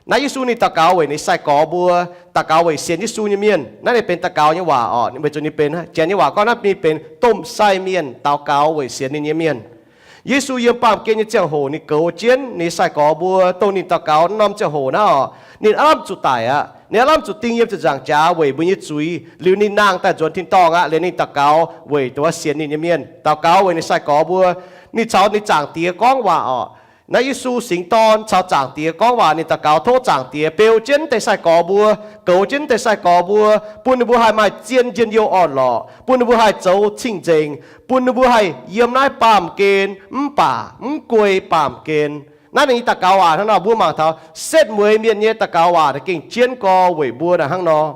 Naaiv Yesu ninh daux gaux weic ninh sai-gorx mbuo, daux gaux weic sienx Yesu nyei mienh. Naaiv ninh benx daux gaux nyei waac oc, weic zuqc ninh benx, Janx nyei waac gorngv naaiv ninh benx domh sai mienh daux gaux weic sienx ninh nyei mienh. Yesu yiem baamh gen nyei ziangh hoc ninh goux jienv ninh sai-gorx mbuo, dongh ninh daux gaux norm ziangh hoc naaiv oc, ninh aav lamh zuqc daic aqv. Ninh aav lamh zuqc ding yiem ziepc nzaangc jaax weic mbuo nyei zuiz. Liuz ninh nangh daaih nzuonx tin-dorngh aqv. Liuz ninh daux gaux weic duqv sienx ninh nyei mienh, daux gaux weic ninh sai-gorx mbuo. Ninh caux ninh Zaangc Diex gorngv waac oc. Naaiv Yesu singx dorn caux Zaangc Diex gorngv waac, ninh daux gaux tov Zaangc Diex beu jienv deix sai-gorx mbuo, goux jienv deix sai-gorx mbuo, bun ninh mbuo haih maaih zien njien-youh orn-lorqc, bun ninh mbuo haih zoux cing-nzengc, bun ninh mbuo haih yiem naaiv baamh gen mv baac mv guei baamh gen. Naaiv ninh nyei daux gaux waac hnangv nor, mbuo mangc taux setv mueiz mienh nyei daux gaux waac naaiv gengh jienv gorx weic mbuo naaic hnangv nor.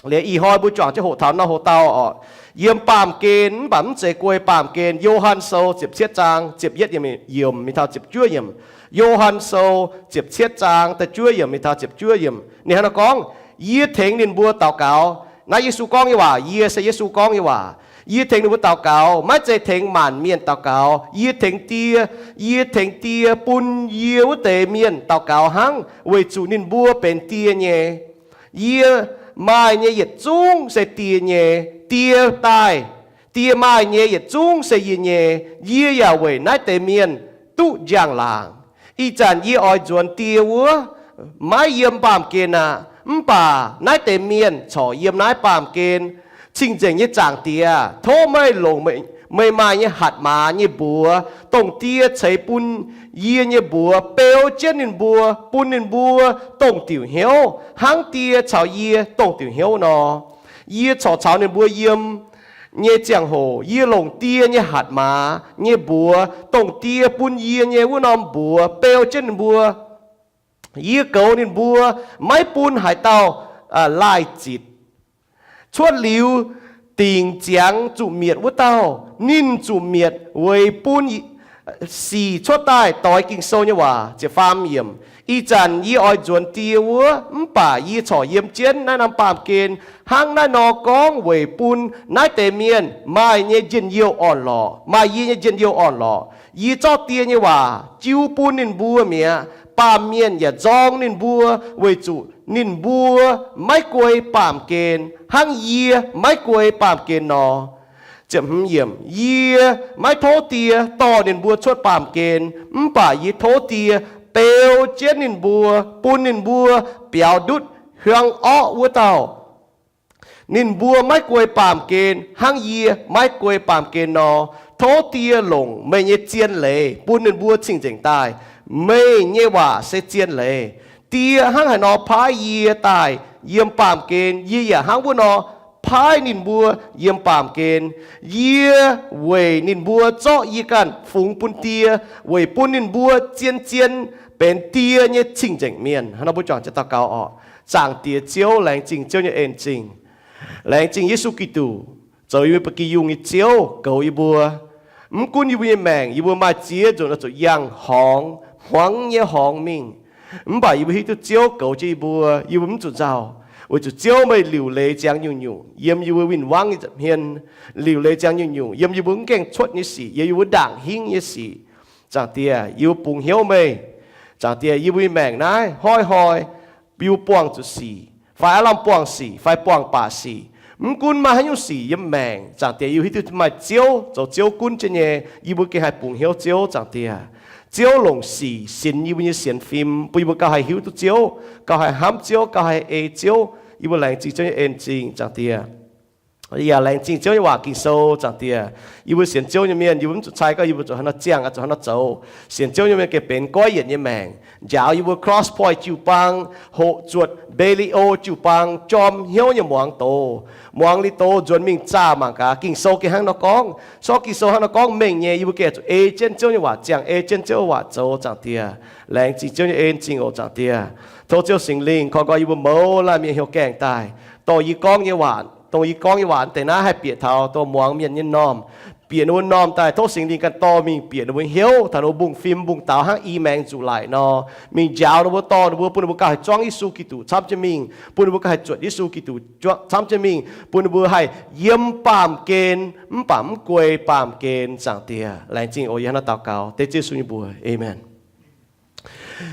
Liuz ih hnoi mbuo juangc jienv hoqc taux norm hoc-dauh oc, yiem baamh gen mv baac mv zeiz guei baamh gen. Yo^han Sou ziepc cietv zaang ziepc yietv yiemc mingh taux ziepc juov yiemc. Yo^han Sou ziepc cietv zaang da'juov yiemc mingh taux ziepc juov yiemc ninh hnangv nor gorngv, Yie tengx ninh mbuo daux gaux. Naaiv Yesu gorngv nyei waac, yie se Yesu gorngv nyei waac. Yie tengx ninh mbuo daux gaux, maiv zeiz tengx maanc mienh daux gaux. Yie tengx Die, yie tengx Die bun yie wuov deix mienh daux gaux hnangv, weic zuqc ninh mbuo benx Die nyei. Yie maaih nyei yietc zungv se Die nyei. Die daaih, Die maaih nyei yietc zungv se yie nyei. Yie yaac weic naaiv deix mienh duqv njang-laangc. Ih zanc yie oix nzuonx Die wuov, maiv yiem baamh gen aqv. Mv baac naaiv deix mienh corc yiem naaiv baamh gen. Cing-nzengc nyei Zaangc Diex, tov meih longc meih maaih nyei hatc maaz nyei mbuox, dongh Die ceix bun yie nyei mbuox, beu jienv ninh mbuo, bun ninh mbuo dongh diuc hnyouv hnangv Die caux yie dongh diuc hnyouv nor. Yie corc caux ninh mbuo yiem nyei ziangh hoc, yie longc Die nyei hatc maaz nyei mbuox, dongh Die bun yie nyei wuov norm mbuox, beu jienv ninh mbuo. Yie goux ninh mbuo, maiv bun haaix dauh laaih zitc. Cuotv liuz dingc ziangx zuqc mietc wuov dauh, ninh zuqc mietc weic bun sic cuotv daaih doix Ging-Sou nyei waac. Ziepc faam yiemc, Ih zanc yie oix nzuonx Die wuov, mv baac yie corc yiem jienv naaiv norm baamh gen hnangv naaiv nor gorngv weic bun naaiv deix mienh maaih nyei njien-youh orn-lorqc, maaih yie nyei njien-youh orn-lorqc. Yie zorqv Die nyei waac jiu bun ninh mbuo mi'aqv. Baamh mienh yaac nzorng ninh mbuo weic zuqc ninh mbuo maiv guei baamh gen hnangv yie maiv guei baamh gen nor. Yie maiv tov Die dorh ninh mbuo cuotv baamh gen, mv baac yie tov Die beu jienv ninh mbuo, bun ninh mbuo biaux ndutv hiuang orqv wuov dauh. Ninh mbuo maiv guei baamh gen hnangv yie maiv guei baamh gen nor. Tov Die longc meih nyei zien leiz bun ninh mbuo cing-nzengc daaih. Meih nyei waac se zien leiz. Die hnangv haaix nor paaiv yie daaih yiem baamh gen, yie yaac hnangv wuov nor paaiv ninh mbuo yiem baamh gen. Yie weic ninh mbuo zorqv yie ganh fungx bun Die, weic bun ninh mbuo zien-zien benx Die nyei cing-nzengc mienh. Hnangv nor mbuo juangc jienv daux gaux oc. Zaangc Diex Ziouv, laengz zingh Ziouv nyei en-zingh. Laengz zingh Yesu Giduc, zoux yie mbuo ba'gi yungh nyei Ziouv, goux yie mbuo. Mv gunv yie mbuo nyei maengc, yie mbuo maaih ziex nzunc oix zuqc yangh horngz, hmuangx nyei horngz mingh. Mv baac yie mbuo hiuv duqv Ziouv goux jienv yie mbuo, yie mbuo mv zuqc nzauh, weic zuqc Ziouv meih liuc leiz ziangx nyungc-nyungc yiem yie mbuo win-wangv nyei nza'hmien, liuc leiz ziangx nyungc-nyungc yiem yie mbuo mv gaengh cuotv nyei sic, yiem yie mbuo ndaangc hingv nyei sic. Zaangc Diex, yie mbuo bungx hnyouv meih. Zaangc Diex, yie mbuo nyei maengc naaiv hnoi-hnoi yie mbuo buangh zuqc sic, fai aav lamh buangh sic, fai buangh baac sic. Mv gunv maaih haaix nyungc sic yiem maengc, Zaangc Diex, yie mbuo hiuv duqv maaih Ziouv zoux Ziouv gunv jienv nyei, yie mbuo gengh haih bungx hnyouv Ziouv, Zaangc Diex. Ziouv longc sic sinx yie mbuo nyei sienx fim, bun yie mbuo gauh haih hiuv duqv Ziouv, gauh haih hnamv Ziouv, gauh haih ei Ziouv. Yie mbuo laengz zingh Ziouv nyei en-zingh, Zaangc Diex. Yaac laengz zingh Ziouv nyei waac Ging-Sou, Zaangc Diex. Yie mbuo sienx Ziouv nyei mienh, yie mbuo mv zuqc caih gorngv yie mbuo zuqc haaix nor ziangh, zuqc haaix nor zoux. Sienx Ziouv nyei mienh gengh benx goiv yienc nyei maengc, njaaux yie mbuo Cross Point jiu-baang, hoqc zuotc Beli-o jiu-baang jorm hnyouv nyei muangx doz. Muangx liuz doz nzuonx mingh zaah mangc gaax Ging-Sou gengh hnangv nor gorngv. Sorv Ging-Sou hnangv nor gorngv mengh nyei, yie mbuo gengh zuqc ei jienv Ziouv nyei waac ziangh, ei jienv Ziouv waac zoux, Zaangc Diex. Laengz zingh Ziouv nyei en-zingh oc, Zaangc Diex. Tov Ziouv Singx Lingh koi nqoi yie mbuo mouz laanh mienh hnyouv gaengh daaih, dorh yie gorngv nyei waac, dongh yie gorngv nyei waac deix naaiv haih bieqc taux dorh muangx mienh nyei m'normh, bieqc ninh mbuo m'normh daaih. Tov Singx Lingh ganh dorh mingh bieqc ninh mbuo hnyouv taux ninh mbuo mbungv fim mbungv daux hnangv i maengx nzuqc laic nor, mingh njaaux ninh mbuo, dorh ninh mbuo, bun ninh mbuo gauh haih zuangv Yesu Giduc camv jienv mingh, bun ninh mbuo gauh haih zuotc Yesu Giduc camv jienv mingh, bun ninh mbuo haih yiem baamh gen mv baac mv guei baamh gen, Zaangc Diex. Laengz zingh oc. Yie hnangv naaiv daux gaux dengv Yesu nyei mbuox. Aamen.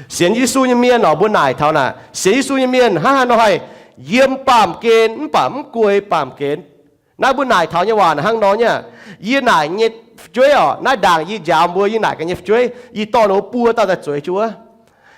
Sienx Yesu nyei mienh oc, mbuo naaic taux naaic, sienx Yesu nyei mienh hnangv haaix nor haih yiem baamh gen mv baac mv guei baamh gen? Naaiv mbuo naaic taux nyei waac naaic hnangv nor nyei aqv. Yie naaic nyei fu'jueiv oc, naaiv ndaangc yie njaaux mbuo, yie naaic gaax nyei fu'jueiv, yie dorh ninh mbuo buo dauh daaih zueiz jienv wuov.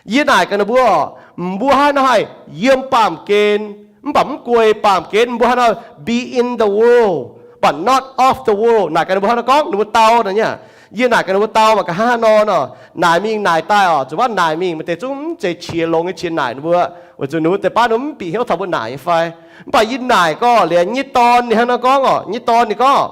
Yie naaic gaax ninh mbuo oc, mbuo hnangv haaix nor haih yiem baamh gen mv baac mv guei baamh gen? Mbuo hnangv haaix nor be in the world but not of the world? Naaic gaax ninh mbuo hnangv haaix nor gorngv, ninh mbuo dau nor nyei aqv. Yie naaic gaax ninh mbuo dau mangc gaax hnangv haaix nor nor. Naaic mingh naaic daaih oc, zuqc maiv naaic mingh, maaih deix zungv mv zeiz qiex longx nyei qiex naaic ninh mbuo, weic zuqc ninh mbuo deix baav ninh mv bieqc hnyouv taux mbuo naaic nyei fai. Mv baac yie naaic gorngv liuz nyei dorn ninh hnangv haaix nor gorngv oc, nyei dorn ninh gorngv,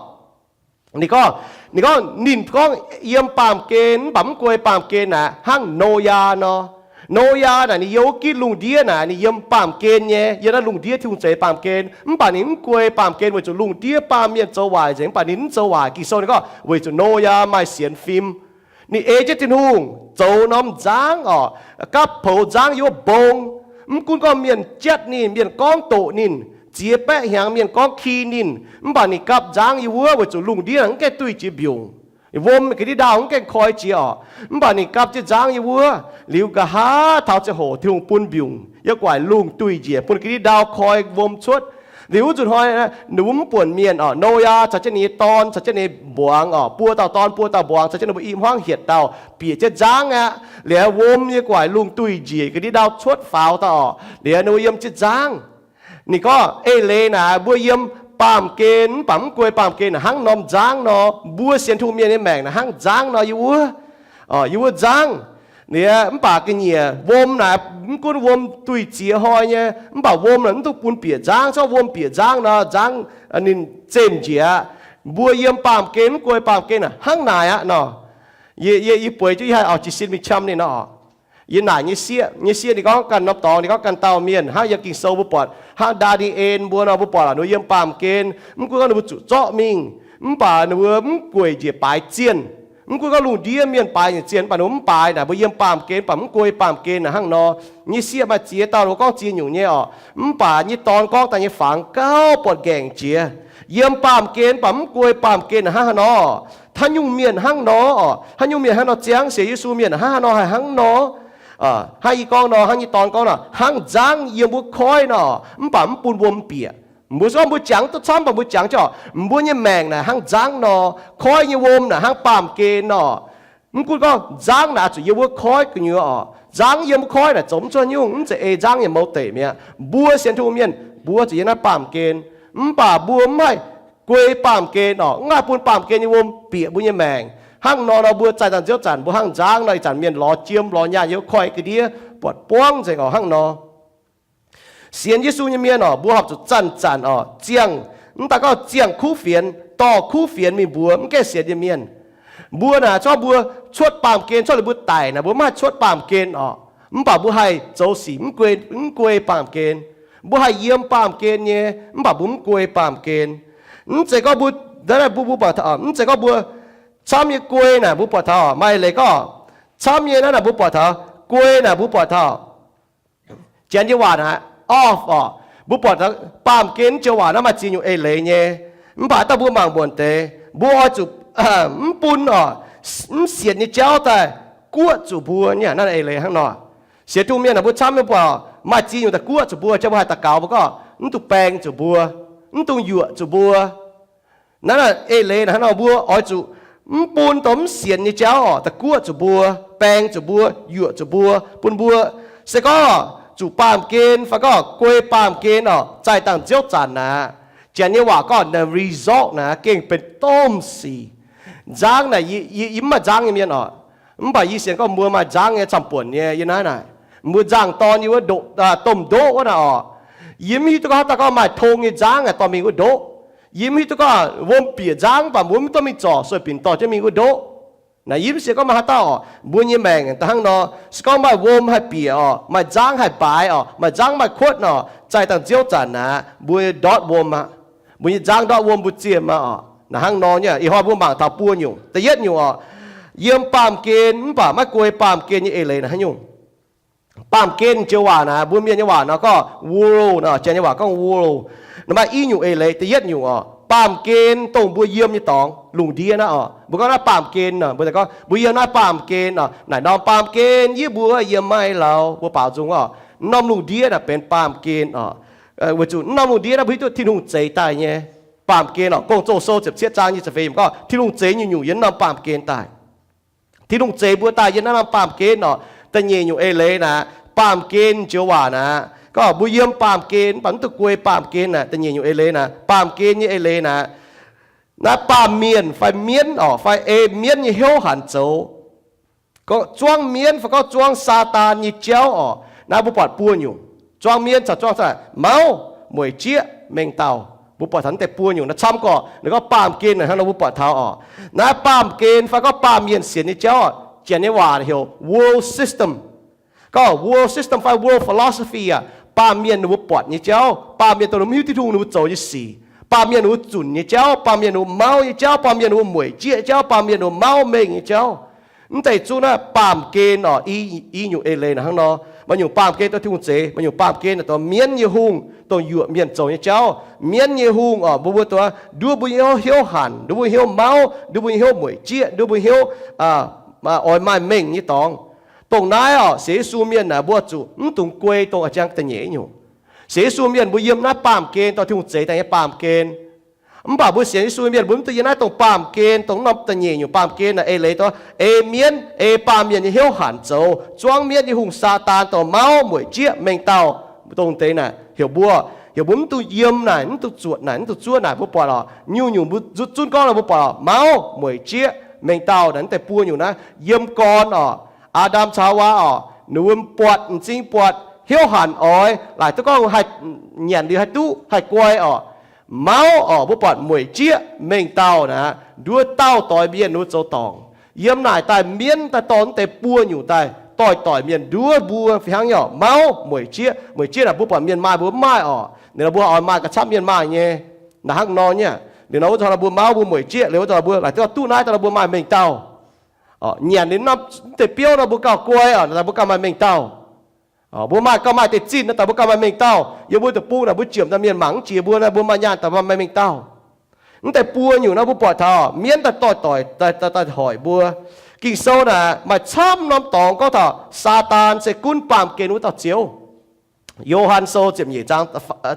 ninh gorngv, ninh gorngv, ninh gorngv yiem baamh gen mv baac mv guei baamh gen naaic hnangv Noyaa nor. Noyaa naaic ninh yiem wuov gitv lungh ndiev naaic ninh yiem baamh gen nyei, yiem naaiv lungh ndiev, Tin-Hungh zeix baamh gen, mv baac ninh mv guei baamh gen weic zuqc lungh ndiev baamh mienh zoux waaic nzengc, mv baac ninh mv zoux waaic. Ging-Sou ninh gorngv weic zuqc Noyaa maaih sienx fim. Ninh ei jienv Tin-Hungh zoux norm nzangv oc, gapv poux nzangv yiem wuov mbong. Mv gunv gorngv mienh jatv ninh, mienh gorngv doqc ninh, ziex baeqv hnyangx mienh gorngv ki ninh, mv baac ninh gapv nzangv yiem wuov weic zuqc lungh ndiev mv gaengh duih jiex mbiungc. Wuom ga'ndiev ndau mv gaengh koi jiex oc, mv baac ninh gapv jienv nzangv yiem wuov. Liuz nqa'haav taux ziangh hoc Tin-Hungh bun mbiungc yiem gu'nguaaic lungh duih njiec, bun ga'ndiev ndau koi wuom cuotv. Liuz wuov nzunc hnoi ninh mbuo mv buonc mienh oc, Noyaa caux jienv ninh nyei dorn caux jienv ninh nyei mbuangz oc, buo dauh dorn buo dauh mbuangz caux jienv ninh mbuo i hmuangv hietc dauh bieqc jienv nzangv aqv. Liuz wuom yiem gu'nguaaic lungh duih njiec, ga'ndiev ndau cuotv faaux daaih oc. Liuz ninh mbuo yiem jienv nzangv. Ninh gorngv, eix leiz naaic mbuo yiem baamh gen mv baac mv guei baamh gen naaic hnangv norm nzangv nor. Mbuo sienx Tin-Hungh mienh nyei maengc naaic hnangv nzangv nor yiem wuov, yiem wuov nzangv. Liuz mv baac ga'nyiec wuom naaic mv gunv wuom duih ziex hnoi nyei, mv baac wuom naaic mv dungx bun bieqc nzangv. Zorqv wuom bieqc nzangv nor, nzangv ninh zemh njiec aqv. Mbuo yiem baamh gen mv guei baamh gen naaic hnangv naaic aqv nor. Yie, yie, yie bueix jienv yie haih auv-jienv sin mingh qam ninh nor. Yie naaic nyei sieqv, nyei sieqv ninh gorngv ganh norm dorngx, ninh gorngv ganh dauh mienh hnangv yiem Ging-Sou mbuo buatc hnangv Ndaa^ni^en mbuo nor, mbuo buatc ninh mbuo yiem baamh gen, mv gunv gorngv ninh mbuo zuqc zorqv mingh, mv baac ninh mbuo mv gueic njiec baaix zienh. Mv gunv gorngv lungh ndiev mienh baaix njiec zienh, mv baac ninh mbuo mv baaix naaic, mbuo yiem baamh gen mv baac mv guei baamh gen naaic hnangv nor. Nyei sieqv maaih ziex dauh, ninh mbuo gorngv ziex nyungc nyei oc. Mv baac nyei dorn gorngv daaih nyei fangx gauh buatc nqaengc jiex. Yiem baamh gen mv baac mv guei baamh gen naaic hnangv haaix nor? Haaix nyungc mienh hnangv nor oc? Haaix nyungc mienh hnangv nor ziangv? Sienx Yesu mienh hnangv haaix nor haih hnangv nor? Hnangv yie gorngv nor, hnangv nyei dorn gorngv nor, hnangv nzangv yiem wuov koiv nor, mv baac mv bun wuom bieqc. Mbuo se gorngv mbuo jangx duqv camv, mv baac mbuo jangx jienv oc, mbuo nyei maengc naaic hnangv nzangv nor. Koiv nyei wuom naaic hnangv baamh gen nor. Mv gunv gorngv nzangv naaic zuqc yiem wuov koiv gu'nyuoz oc, nzangv yiem wuov koiv naaic zoux mv cuotv nyungc, mv zeiz ei nzangv nyei mouz deic mi'aqv. Mbuo sienx Tin-Hungh mienh, mbuo zuqc yiem naaiv baamh gen, mv baac mbuo mv haih guei baamh gen oc, mv haih bun baamh gen nyei wuom bieqc mbuo nyei maengc. Hnangv nor nor mbuo zaih dangh nziouv zanc mbuo hnangv nzangv nor, ih zanc mienh lorz jiem lorz nyaanh yiem koiv ga'ndiev buatc buangv nzengc oc, hnangv nor. Sienx Yesu nyei mienh oc, mbuo horpc zuqc zanc-zanc oc, ziangh, mv daaih gorngv ziangh kuv fienx, dorh kuv fienx mingh mbuox mv gaengh sienx nyei mienh. Mbuo naaic, zorqv mbuo cuotv baamh gen, zorqv liuz mbuo daic naaic, mbuo mv haih cuotv baamh gen oc, mv baac mbuo haih zoux sic mv guei, mv guei baamh gen. Mbuo haih yiem baamh gen nyei, mv baac mbuo mv guei baamh gen. Mv zeiz gorngv mbuo, mbuo, mbuo buatc taux, mv zeiz gorngv mbuo camv nyei guei naaic mbuo buatc taux, maaih leiz gorngv camv nyei naaiv naaic mbuo buatc taux, guei naaic mbuo buatc taux. Janx nyei waac naaic, of oc. Mbuo buatc baamh gen joux waac naaiv maaih ziex nyungc eix leiz nyei. Mv baac daaih mbuo mangc muonc deix, mbuo oix zuqc mv bun oc, mv sienx nyei jauv daaih guoqv zuqc mbuo nyei, naaiv eix leiz hnangv nor. Sienx Tin-Hungh mienh naaic mbuo camv nyei, mbuo maaih ziex nyungc daaih guoqv zuqc mbuo, jangx mbuo haih daux gaux mbuo gorngv mv dungx baeng zuqc mbuo, mv dungx yuoqc zuqc mbuo. Naaiv eix leiz hnangv nor, mbuo oix zuqc mv bun dongh mv sienx nyei jauv oc daaih guoqv zuqc mbuo, baeng zuqc mbuo, yuoqc zuqc mbuo, bun mbuo se gorngv zuqc baamh gen fai gorngv guei baamh gen oc, zaih dangh nziouv zanc naaic, janx nyei waac gorngv the result naaic gengh benx domh sic. Nzangv naaic, yie mv maaih nzangv nyei mienh oc, mv baac yie sienx gorngv mbuo maaih nzangv nyei camv-buonc nyei yiem naaiv naaic. Mbuo nzangv-dorn yiem wuov domh ndoqv wuov naaic oc, yie mv hiuv duqv gorngv haaix dauh gorngv maaih tong nyei nzangv naaic dorh mingh wuov ndoqv. Yie mv hiuv duqv gorngv wuom bieqc nzangv, mv baac mbuo mv dorh mingh zorc, sueih binc dorh jienv mingh wuov ndoqv. Naaic yie mv sienx gorngv maaih haaix dauh oc, mbuo nyei maengc daaih hnangv nor, se gorngv maaih wuom haih bieqc oc, maaih nzangv haih mbaaix oc, maaih nzangv maaih kuotv nor, zaih dangh nziouv zanc naaic mbuo ndortv wuom aqv. Mbuo nyei nzangv ndortv wuom mbuo ziemh aqv oc. Naaic hnangv nor nyei, ih hnoi mbuo mangc taux buo nyungc. Da'yietv nyungc oc, yiem baamh gen mv baac maiv guei baamh gen nyei eix leiz naaic haaix nyungc? Baamh gen joux waac naaic, mbuo mienh nyei waac nor gorngv world nor, janx nyei waac gorngv world. Naaic maaih i nyungc eix leiz. Da'yietv nyungc oc, Baamh gen dongh mbuo yiem nyei dorngx, lungh ndiev naaiv oc. Mbuo gorngv naaiv baamh gen nor, mbuo gorngv mbuo yiem naaiv baamh gen oc. Naaic norm baamh gen yie mbuo yiem maiv lauh, mbuo baaux nzung oc. Norm lungh ndiev naaic benx baamh gen oc. Weic zuqc norm lungh ndiev naaiv mbuo hiuv duqv Tin-Hungh zeix daaih nyei baamh gen oc. Gong-Zoh sou ziepc cietv zaang nyic ziepc feix gorngv Tin-Hungh zeix nyungc-nyungc yiem norm baamh gen daaih. Tin-Hungh zeix mbuo daaih yiem naaiv norm baamh gen oc. Da'nyeic nyungc eix leiz naaic, baamh gen joux waac naaic gorngv mbuo yiem baamh gen mv baac mv duqv guei baamh gen naaic. Da'nyeic nyungc eix leiz naaic, baamh gen nyei eix leiz naaic, naaiv baamh mienh fai mienv oc, fai ei mienv nyei hnyouv hanc zoux, zuangv mienv fai gorngv zuangv Saadaan nyei jauv oc. Naaiv mbuo buatc buo nyungc, zuangv mienv caux zuangv mauv, mueic jieqv, mengh dauh. Mbuo buatc taux naaiv deix buo nyungc naaiv camv gorqv. Ninh gorngv baamh gen naaic hnangv nor mbuo buatc taux oc. Naaiv baamh gen fai gorngv baamh mienh sienx nyei jauv oc, Janx nyei waac heuc world system. Gorngv world system fai world philosophy aac, baamh mienh ninh mbuo buatc nyei jauv, baamh mienh dongh ninh mbuo mv hiuv Tin-Hungh ninh mbuo zoux nyei sic, baamh mienh ninh mbuo zunc nyei jauv, baamh mienh ninh mbuo mauv nyei jauv, baamh mienh ninh mbuo mueic jieqv nyei jauv, baamh mienh ninh mbuo mauv mengh nyei jauv. Mv deix zungv naaiv baamh gen oc, i nyungc eix leiz naaic hnangv nor. Maaih nyungc baamh gen dongh Tin-Hungh zeix, maaih nyungc baamh gen dongh mienv nyei hungh, dongh yuoqc mienh zoux nyei jauv. Mienv nyei hungh oc, mbuo mbuo dongh nduov mbuo nyei hnyouv hanc, nduov mbuo nyei hnyouv mauv, nduov mbuo nyei hnyouv mueic jieqv, nduov mbuo nyei hnyouv oix maaih mengh nyei dorngx. Dongh naaiv oc, sienx Yesu mienh naaic mbuo zuqc mv dungx guei dongh a'jang da'nyeic nyungc. Sienx Yesu mienh mbuo yiem naaiv baamh gen dongh Tin-Hungh zeix daaih nyei baamh gen. Mv baac mbuo sienx Yesu mienh mbuo mv dungx yiem naaiv dongh baamh gen, dongh norm da'nyeic nyungc baamh gen naaic eix leiz dongh ei mienv, ei baamh mienh nyei hnyouv hanc zoux, zuangv mienv nyei hungh Saadaan dongh mauv, mueic jieqv, mengh dauh. Dongh deix naaic heuc mbuo, heuc mbuo mv dungx yiem naaic, mv dungx zuotc naaic, mv dungx zuov naaic. Mbuo buatc oc, nyungc-nyungc mbuo zunv gorngv naaic mbuo buatc oc, mauv, mueic jieqv, mengh dauh naaic, mv deix buo nyungc naaiv yiem gorn oc. Aa^ndam caux Haawaa oc, ninh mbuo buatc, m'zing buatc, hnyouv hanc oix, laaic duqv gorngv haih nyanc liuz haih duqv haih guai oc. Mauv oc, mbuo buatc mueic jieqv, mengh dauh naaic, nduov dauh doix mienh ninh mbuo zoux dorngc. Yiem naaic daaih mienv daaih dorh mv deix buo nyungc daaih doix-doix mienh nduov mbuo fih hnangv nyei oc. Mauv, mueic jieqv, mueic jieqv naaic mbuo buatc mienh maaih mbuo mv maaih oc. Ninh mbuo oix maaih gauh camv mienh maaih nyei. Naaic hnangv nor nyei. Liuz nor wuov zanc nor mbuo mauv mbuo mueic jieqv, liuz wuov zanc nor mbuo laaic duqv duqv naaiv daaih nor mbuo maaih mengh dauh. Nyanc liuz norm mv deix biouv nor mbuo gauh guai oc, daaih mbuo gauh maaih mengh dauh. Mbuo maaih gauh maaih deix zinh nor daaih mbuo gauh maaih mengh dauh. Yiem mbuo deic-bung naaic mbuo jiex daaih mienh mangc mv jiex mbuo naaiv, mbuo maaih nyaanh daaih maaih mengh dauh. Mv deix buo nyungc naaiv mbuo buatc taux mienv daaih doix-doix daaih hoic mbuo. Ging-Sou naaic maaih camv norm dorngx gorngv taux Saadaan se gunv baamh gen wuov dauh ziouv. Yo^han Sou ziepc nyeic zaang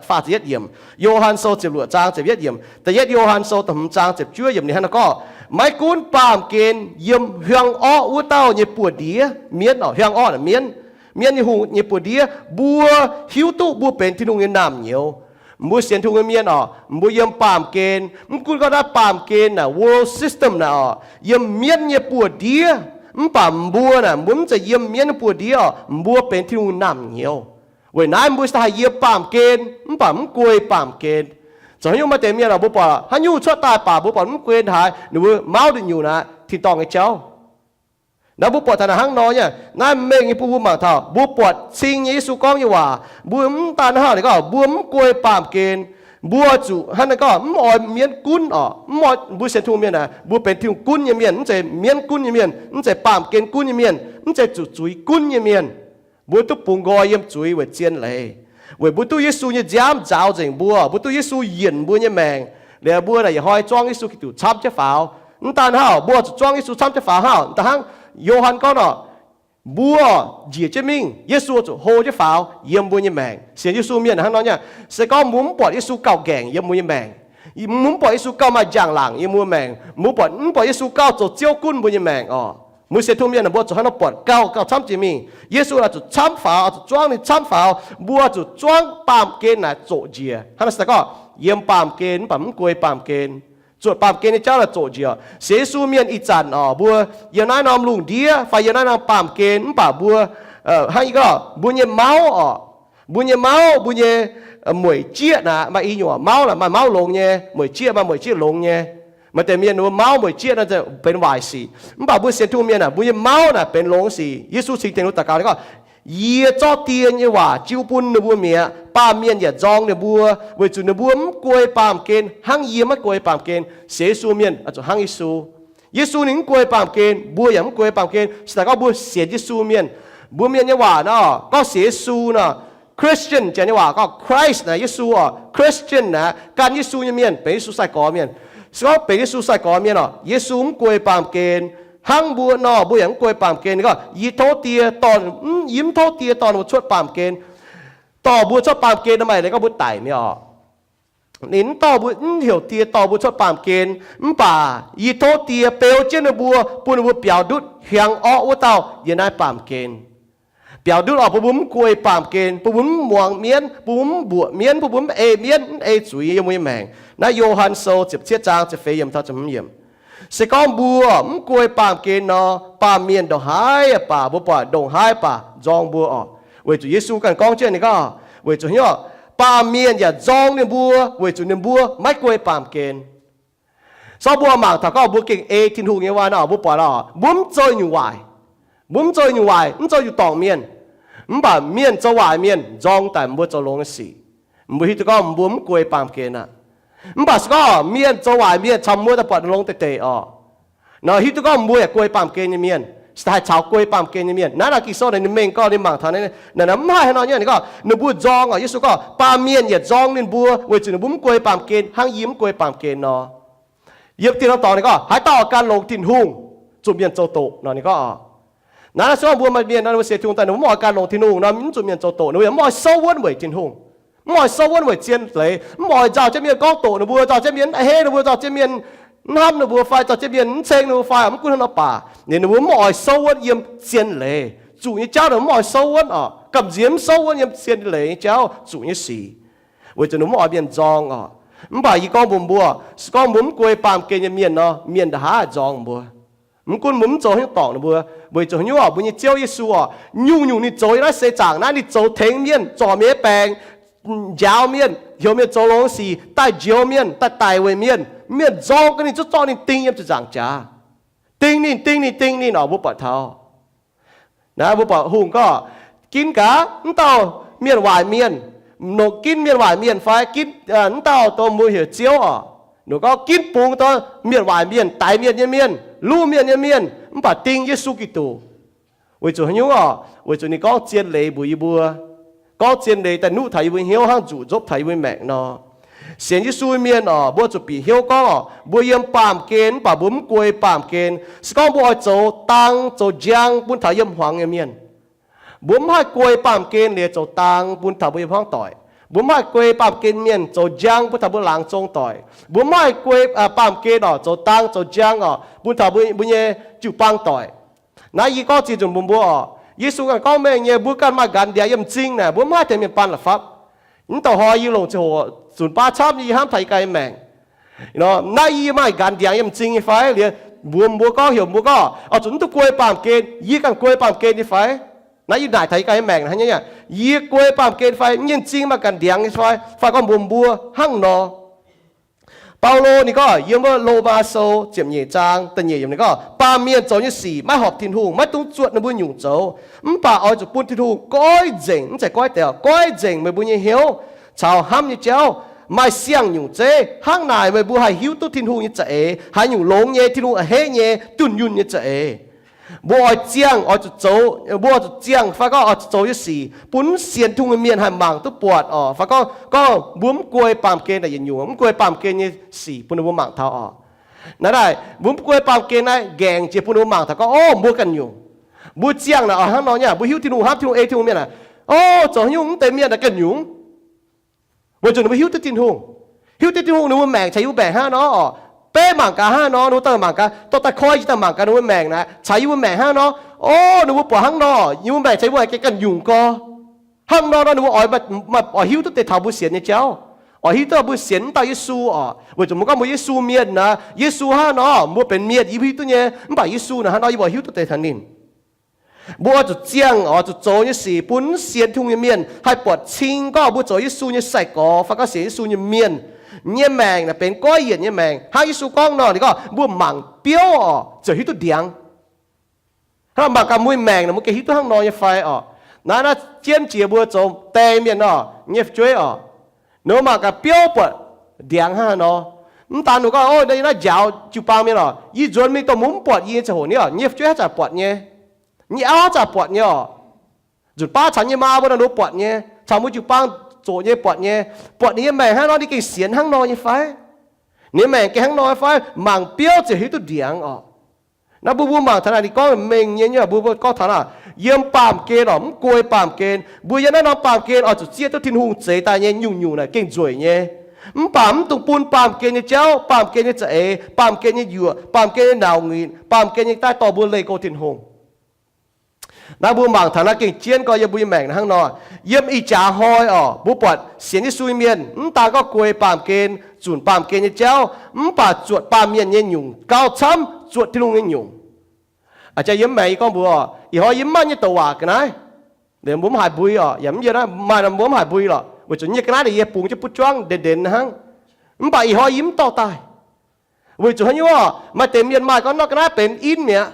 faah ziepc yietv yiemc, Yo^han Sou ziepc luoqc zaang ziepc yietv yiemc, da'yietv Yo^han Sou da'hmz zaang ziepc juov yiemc ninh hnangv naaiv gorngv, maiv gunv baamh gen yiem hiuang orqv wuov dauh nyei buoz-ndiev, mienv oc, hiuang orqv naaic mienv, mienv nyei hungh nyei buoz-ndiev, mbuo hiuv duqv mbuo benx Tin-Hungh nyei naamh nyouz. Mbuo sienx Tin-Hungh nyei mienh oc, mbuo yiem baamh gen, mv gunv gorngv naaiv baamh gen naaic world system naaic oc, yiem mienv nyei buoz-ndiev, mv baac mbuo naaic mbuo mv zeiz yiem mienv nyei buoz-ndiev oc, mbuo benx Tin-Hungh naamh nyouz. Weic naaiv mbuo se daaih haih yiem baamh gen mv baac mv guei baamh gen. Zoux haaix nyungc maaih deix mienh oc, mbuo buatc haaix nyungc cuotv daaih baac mbuo buatc mv guei haaix, ninh mbuo mauv nduqc nyungc naaiv tin-dorngh nyei jauv. Naaiv mbuo buatc taux naaic hnangv nor nyei. Naaiv mengh nyei bun mbuo mangc taux mbuo buatc cing nyei Yesu gorngv nyei waac, mbuo mv daan hnangv naaic gorngv mbuo mv guei baamh gen. Mbuo zuqc hnangv naaic gorngv mv oix mienv gunv oc, mv oix, mbuo sienx Tin-Hungh mienh aah, mbuo benx Tin-Hungh gunv nyei mienh, mv zeiz mienv gunv nyei mienh, mv zeiz baamh gen gunv nyei mienh, mv zeiz zuqc zuiz gunv nyei mienh. Mbuo duqv bungx nqoi yiem zuiz weic zien leiz, weic mbuo duqv Yesu nyei nziaamv nzaaux nzengc mbuo, mbuo duqv Yesu yienc mbuo nyei maengc. Liuz mbuo naaic yietc hnoi zuangv Yesu Giduc camv jienv faaux. Mv daan hnangv, mbuo zuqc zuangv Yesu camv jienv faaux hnangv, da'hnangv Yo^han gorngv nor, mbuo njiec jienv mingh, Yesu zuqc hlo jienv faaux yiem mbuo nyei maengc. Sienx Yesu mienh hnangv nor nyei. Se gorngv mbuo mv buatc Yesu gauh nqaengc yiem mbuo nyei maengc, mbuo mv buatc Yesu gauh maaih njang-laangc yiem mbuo maengc, mbuo buatc, mv buatc Yesu gauh zoux Ziouv gunv mbuo nyei maengc oc. Mbuo sienx Tin-Hungh mienh naaic mbuo zuqc hnangv nor buatc gauh, gauh camv jiex mingh. Yesu naaic zuqc camv faaux, zuqc zuangv ninh camv faaux, mbuo zuqc zuangv baamh gen naaic zoqc njiec. Hnangv naaic se gorngv yiem baamh gen mv baac mv guei baamh gen, zuotc baamh gen nyei jauv naaic zoqc njiec. Sienx Yesu mienh ih zanc oc, mbuo yiem naaiv norm lungh ndiev fai yiem naaiv norm baamh gen mv baac mbuo, hnangv yie gorngv mbuo nyei mauv oc, mbuo nyei mauv, mbuo nyei mueic jieqv naaic maaih i nyungc, mauv naaic maaih mauv longx nyei, mueic jieqv maaih mueic jieqv longx nyei. Maaih deix mienh ninh mbuo mauv mueic jieqv naaic benx waaic sic, mv baac mbuo sienx Tin-Hungh mienh naaic mbuo nyei mauv naaic benx longx sic. Yesu cingx tengx ninh mbuo daux gaux gorngv, Yie zorqv Die nyei waac jiu bun ninh mbuo mi'aqv. Baamh mienh yaac nzorng ninh mbuo, weic zuqc ninh mbuo mv guei baamh gen hnangv yie maiv guei baamh gen. Sienx Yesu mienh zuqc hnangv Yesu. Yesu ninh mv guei baamh gen, mbuo yaac mv guei baamh gen. Se daaih gorngv mbuo sienx Yesu mienh, mbuo mienh nyei waac nor, gorngv sienx Yesu nor, Christian janx nyei waac gorngv Christ naaic Yesu oc. Christian naaic gan Yesu nyei mienh, benx Yesu sai-gorx mienh. Se gorngv benx Yesu sai-gorx mienh oc, Yesu mv guei baamh gen. Hnangv mbuo nor, mbuo yaac mv guei baamh gen. Ninh gorngv, Yie tov Die dorh, yie mv tov Die dorh ninh mbuo cuotv baamh gen. Dorh mbuo cuotv baamh gen nor, maaih leiz gorngv mbuo daic mi'aqv oc. Ninh mv dorh mbuo, mv heuc Die dorh mbuo cuotv baamh gen, mv baac yie tov Die beu jienv ninh mbuo, bun ninh mbuo biaux ndutv hiaangx orqv wuov dauh yiem naaiv baamh gen. Biaux ndutv oc, bun mbuo mv guei baamh gen, bun mbuo mv muangx mienv, bun mbuo mv mbuoqc mienv, bun mbuo mv ei mienv, mv ei zuiz yiem mbuo nyei maengc. Naaiv Yo^han Sou ziepc cietv zaang ziepc feix yiemc taux ziepc hmz yiemc. Se gorngv mbuo mv guei baamh gen nor, baamh mienh ndongc haaix baac, mbuo buatc ndongc haaix baac nzorng mbuo oc. Weic zuqc Yesu ganh gorngv jienv ninh gorngv, weic zuqc hnyouv, baamh mienh yaac nzorng ninh mbuo weic zuqc ninh mbuo maiv guei baamh gen. So mbuo mangc taux gorngv mbuo gengh ei Tin-Hungh nyei waac nor, mbuo buatc oc, mbuo mv zoux nyungc waaic. Mbuo mv zoux nyungc waaic, mv zoux nyungc dorngc mienh. Mv baac mienh zoux waaic mienh nzorng daaih mbuo zoux longx nyei sic. Mbuo hiuv duqv gorngv mbuo mv guei baamh gen aqv. Mv baac se gorngv mienh zoux waaic mienh caux mbuo daaih buatc longx deix deix oc, nor hiuv duqv gorngv mbuo yaac guei baamh gen nyei mienh, haih caux guei baamh gen nyei mienh. Naaiv nor Ging-Sou naaic ninh mengh gorngv ninh mangc taux naaiv, naaic mv haih haaix nor nyei. Ninh gorngv ninh mbuo nzorng oc. Yesu gorngv baamh mienh yaac nzorng ninh mbuo weic zuqc ninh mbuo mv guei baamh gen hnangv yie mv guei baamh gen nor. Yiem dieh norm dorngx ninh gorngv haaix dauh oix gan longx Tin-Hungh, zuqc mienh zoux doqc nor ninh gorngv oc. Naaiv se gorngv mbuo maaih mienh nor, ninh mbuo sienx Tin-Hungh daaih, ninh mbuo mv oix gan longx Tin-Hungh nor, mv zuqc mienh zoux doqc, ninh mbuo yaac mv oix souv wuonv weic Tin-Hungh, mv oix souv wuonv weic zien leiz, mv oix nzauh jienv mienh gorngv doqc ninh mbuo, nzauh jienv mienh mv a'hneiv ninh mbuo, nzauh jienv mienh mv hnamv ninh mbuo fai nzauh jienv mienh mv ceng ninh mbuo fai mv gunv hnangv nor baac, ninh mbuo mv oix souv wuonv yiem zien leiz zuqc nyei jauv, ninh mbuo mv oix souv wuonv oc. Gamh nziex mv souv wuonv yiem zien leiz nyei jauv zuqc nyei sic, weic zuqc ninh mbuo mv oix mienh nzorng oc. Mv baac yie gorngv mbuox mbuo, se gorngv mbuo mv guei baamh gen nyei mienh nor, mienh ndongc haaix nzorng mbuo. Mv gunv mbuo mv zoux haaix nyungc dorngc ninh mbuo, weic zuqc haaix nyungc oc, mbuo nyei Ziouv Yesu oc, nyungc-nyungc ninh zoux yiem naaiv seix zaangc naaiv, ninh zoux tengx mienh, zorc mienh nyei baengc, njaaux mienh, heuc mienh zoux longx sic, daaih njoux mienh, daaih daic weic mienh. Mienh nzorng gaax ninh, zungv zorqv ninh ding yiem ziepc nzaangc jaax. Ding ninh, ding ninh, ding ninh oc, mbuo buatc taux. Naaiv mbuo buatc hungh gorngv, ginv gaax mv dauh mienh waaic mienh, nongc ginv mienh waaic mienh fai ginv mv dauh dongh mbuo heuc Ziouv oc. Nongc gorngv ginv bungx dongh mienh waaic mienh, daix mienh nyei mienh, luv mienh nyei mienh, mv baac ding Yesu Giduc. Weic zuqc haaix nyungc oc? Weic zuqc ninh gorngv zien leiz mbuox yie mbuo. Gorngv zien leiz daaih nuqv taux yie mbuo hnyouv hnangv nzuqc nzopv taux yie mbuo maengc nor. Sienx Yesu mienh oc, mbuo zuqc bieqc hnyouv gorngv oc, mbuo yiem baamh gen mv baac mbuo mv guei baamh gen. Se gorngv mbuo oix zoux dang zoux njang bun taux yiem hmuangx nyei mienh, mbuo mv haih guei baamh gen liuz zoux dang bun taux mbuo yiem hmuangv doic. Mbuo mv haih guei baamh gen mienh zoux njang bun taux mbuo laangz zong doic. Mbuo mv haih guei baamh gen oc, zoux dang zoux njang oc, bun taux mbuo nyei jiu-baang doic. Naaiv yie gorngv ziex nzunc mbuox mbuo oc, Yesu ganh gorngv mengh nyei, mbuo ganh maaih nqanx ndiangx yiem m'zing naaic, mbuo mv haih tengx mienh baan la'fapv. Mv dauh hnoi yie longc ziangh hoc zunc baav camv, yie hnamv taux yie ganh nyei maengc. Naaiv yie maaih nqanx ndiangx yiem m'zing nyei fai? Liuz mbuox mbuo gorngv, heuc mbuo gorngv, oix zuqc mv duqv guei baamh gen. Yie ganh guei baamh gen nyei fai? Naaiv yie naaic taux yie ganh nyei maengc hnangv nyei. Yie guei baamh gen fai? Mv nyei m'zing maaih nqanx ndiangx nyei fai? Fai gorngv mbuox mbuo hnangv nor. Baulo ninh gorngv yiem wuov Lomaa Sou ziepc nyeic zaang da'nyeic yiemc ninh gorngv, baamh mienh zoux nyei sic maiv horpc Tin-Hungh, maiv dungx zuotc ninh mbuo nyungc zoux. Mv baac oix zuqc bun Tin-Hungh goiv nzengc, mv zeiz goiv deix, goiv nzengc meih mbuo nyei hnyouv caux hnamv nyei jauv. Maaih siang-nyungc zeiv. Hnangv naaic meih mbuo haih hiuv duqv Tin-Hungh nyei za'eix, haaix nyungc longx nyei, Tin-Hungh a'hneiv nyei, dunh yunh nyei za'eix. Mbuo oix ziangh, oix zuqc zoux, mbuo oix zuqc ziangh fai gorngv oix zuqc zoux nyei sic bun mv sienx Tin-Hungh nyei mienh haih mangc duqv buatc oc. Fai gorngv, gorngv mbuo mv guei baamh gen naaic yietc nyungc, mv guei baamh gen nyei sic bun ninh mbuo mangc taux oc. Naaiv naaic mbuo mv guei baamh gen naaiv nqaengc jiex bun ninh mbuo mangc taux gorngv, o, mbuo ganh nyungc. Mbuo ziangh naaic oix hnangv nor nyei, mbuo hiuv Tin-Hungh, hnamv Tin-Hungh, ei Tin-Hungh mienh naaic, o, zoux haaix nyungc mv deix mienh naaic ganh nyungc. Weic zuqc ninh mbuo hiuv duqv Tin-Hungh. Hiuv duqv Tin-Hungh, ninh mbuo maengc caux yie mbuo maengc hnangv nor oc. Beiv mangc gaax hnangv nor, ninh mbuo daaih mangc gaax, dorh daaih koi jiex daaih mangc gaax ninh mbuo maengc naaic, caux yie mbuo maengc hnangv nor. O, ninh mbuo buatc hnangv nor, yie mbuo maengc caux yie mbuo maengc gengh ganh nyungc gorx. Hnangv nor nor ninh mbuo oix, oix hiuv duqv deix taux mbuo sienx nyei jauv, oix hiuv duqv mbuo sienx mv dauh Yesu oc. Weic zuqc mbuo gorngv mbuo Yesu mienh naaic, Yesu hnangv nor, mbuo benx mienh yie mbuo hiuv duqv nyei, mv baac Yesu naaic hnangv nor yie mbuo hiuv duqv deix taux ninh. Mbuo oix zuqc ziangh, oix zuqc zoux nyei sic bun mv sienx Tin-Hungh nyei mienh haih buatc cing gorngv mbuo zoux Yesu nyei sai-gorx fai gorngv sienx Yesu nyei mienh nyei maengc naaic benx goiv yienc nyei maengc. Hnangv Yesu gorngv nor, ninh gorngv mbuo mangc biouv oc, ziouc hiuv duqv ndiangx. Hnangv mangc gaax mbuo nyei maengc naaic mbuo gengh hiuv duqv hnangv nor nyei fai oc? Naaiv, naaiv jienv jiex mbuo zoux die mienh oc, nyei fu'jueiv oc, ninh mbuo mangc gaax biouv buatc ndiangx hnangv haaix nor. Mv daan ninh gorngv, o, naaiv njaaux jiu-baang mienh oc, yie nzuonx mingh dongh mbuo mv buatc yie nyei ziangh hoc ni oc, nyei fu'jueiv haaix zanc buatc nyei, nyei auv haaix zanc buatc nyei oc. Nzunc baav caux nyei maa mbuo naaic ninh mbuo buatc nyei. caux mbuo jiu-baang zoqc nyei buatc nyei, buatc ninh nyei maengc hnangv nor, ninh gengh sienx hnangv nor nyei fai? Ninh nyei maengc gengh hnangv nor fai? Mangc biauv ziouc hiuv duqv ndiangx oc. Naaiv mbuo, mbuo mangc taux naaic ninh gorngv mengh nyei, mbuo, mbuo gorngv taux naaic, yiem baamh gen oc, mv guei baamh gen. Mbuo yiem naaiv norm baamh gen oix zuqc zieqv duqv Tin-Hungh zeix daaih nyei nyungc-nyungc naaic gengh nzueic nyei. Mv baac mv dungx bun baamh gen nyei jauv, baamh gen nyei za'eix, baamh gen nyei yuoqc, baamh gen nyei nauc nginc, baamh gen nyei daaih dorh mbuo leih go Tin-Hungh. Naaiv mbuo mangc taux naaiv gengh jienv gorx yiem mbuo nyei maengc hnangv nor. Yiem ih jaax hnoi oc, mbuo buatc sienx Yesu nyei mienh mv daan gorngv guei baamh gen, zunc baamh gen nyei jauv, mv baac zuotc baamh mienh nyei nyungc gauh camv zuotc Tin-Hungh nyei nyungc. Aa, jaax yiem maengx yie gorngv mbuox, ih hnoi yie mv maaih nyei douc waac ga'naaiv. Mbuo mv haiz mbui oc, yaac mv yie naaiv maaih nor mbuo mv haiz mbui lorqc, weic zuqc nyei ga'naaiv naaic yie bungx jienv butv juangv ndeic ndeic hnangv. Mv baac ih hnoi yie mv dorh daaih. Weic zuqc haaix nyungc oc, maaih deix mienh maaih gorngv nor ga'naaiv benx in mi'aqv.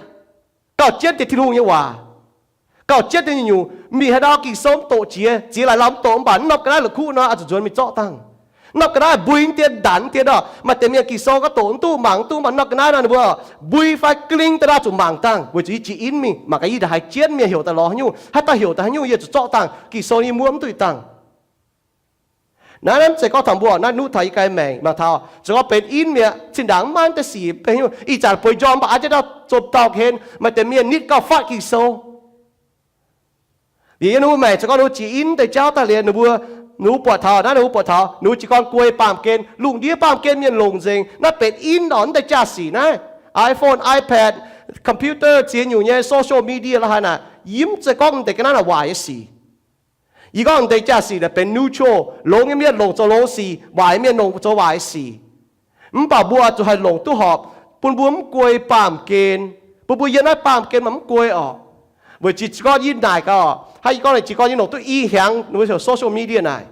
Gauh jienv deix Tin-Hungh nyei waac, gauh jienv deix nyungc-nyungc, mingh haaix ndau Ging-Sou mv doqc jiex, ziex laaix lauh mv doqc, mv baac mv norm ga'naaiv la'kuqv nor, oix zuqc nzuonx mingh zorqv dangh. Mv norm ga'naaiv mbui dien ndanc dien oc, maaih deix mienh Ging-Sou gorngv doqc mv duqv, mangc mv duqv, mv baac mv norm ga'naaiv nor ninh mbuo mbui fai gling daaih nor zuqc mangc dangh, weic zuqc yie jiex in mingh mangc gaax yie ndaaih haiz jienv mienh heuc daaih lorz haaix nyungc, haaix dauh heuc daaih haaix nyungc, yie zuqc zorqv dangh. Ging-Sou yie muov mv duqv dangh. Naaiv mv zeiz gorngv taux mbuo, naaiv nuqv taux yie ganh maengc mangc taux, zoux gorngv benx in mi'aqv, zinh ndaangc mv maaih deix sic benx haaix nyungc, ih zanc bueix njormh mv baac aa jiex ndau zom dauh ga'hlen, maaih deix mienh nitv gauh fatv Ging-Sou. Liuz yiem ninh mbuo maengc zoux gorngv ninh mbuo jiex in deix jauv daaih liuz ninh mbuo, ninh mbuo buatc taux naaiv, ninh mbuo buatc taux ninh mbuo jiez gorn guei baamh gen, lungh ndiev baamh gen mienh longc nzengc. Naaiv benx in oc, mv deix jaa-sic naaiv, iPhone, iPad, computer, ziex nyungc nyei social media la'haaix naaic, yie mv zeiz gorngv mv deix ga'naaiv naaic waaic nyei sic. Yie gorngv mv deix jaa-sic naaic benx neutral, longx nyei mienh longc zoux longx sic, waaic nyei mienh longc zoux waaic sic. Mv baac mbuo zuqc haih longc duqv horpc, bun mbuo mv guei baamh gen, bun mbuo yiem naaiv baamh gen maaih mv guei oc. Weic zuqc jiez gorn yie naaic gaax oc, hnangv yie gorngv naaic jiez gorn yie longc duqv i hnyangx social media naaic.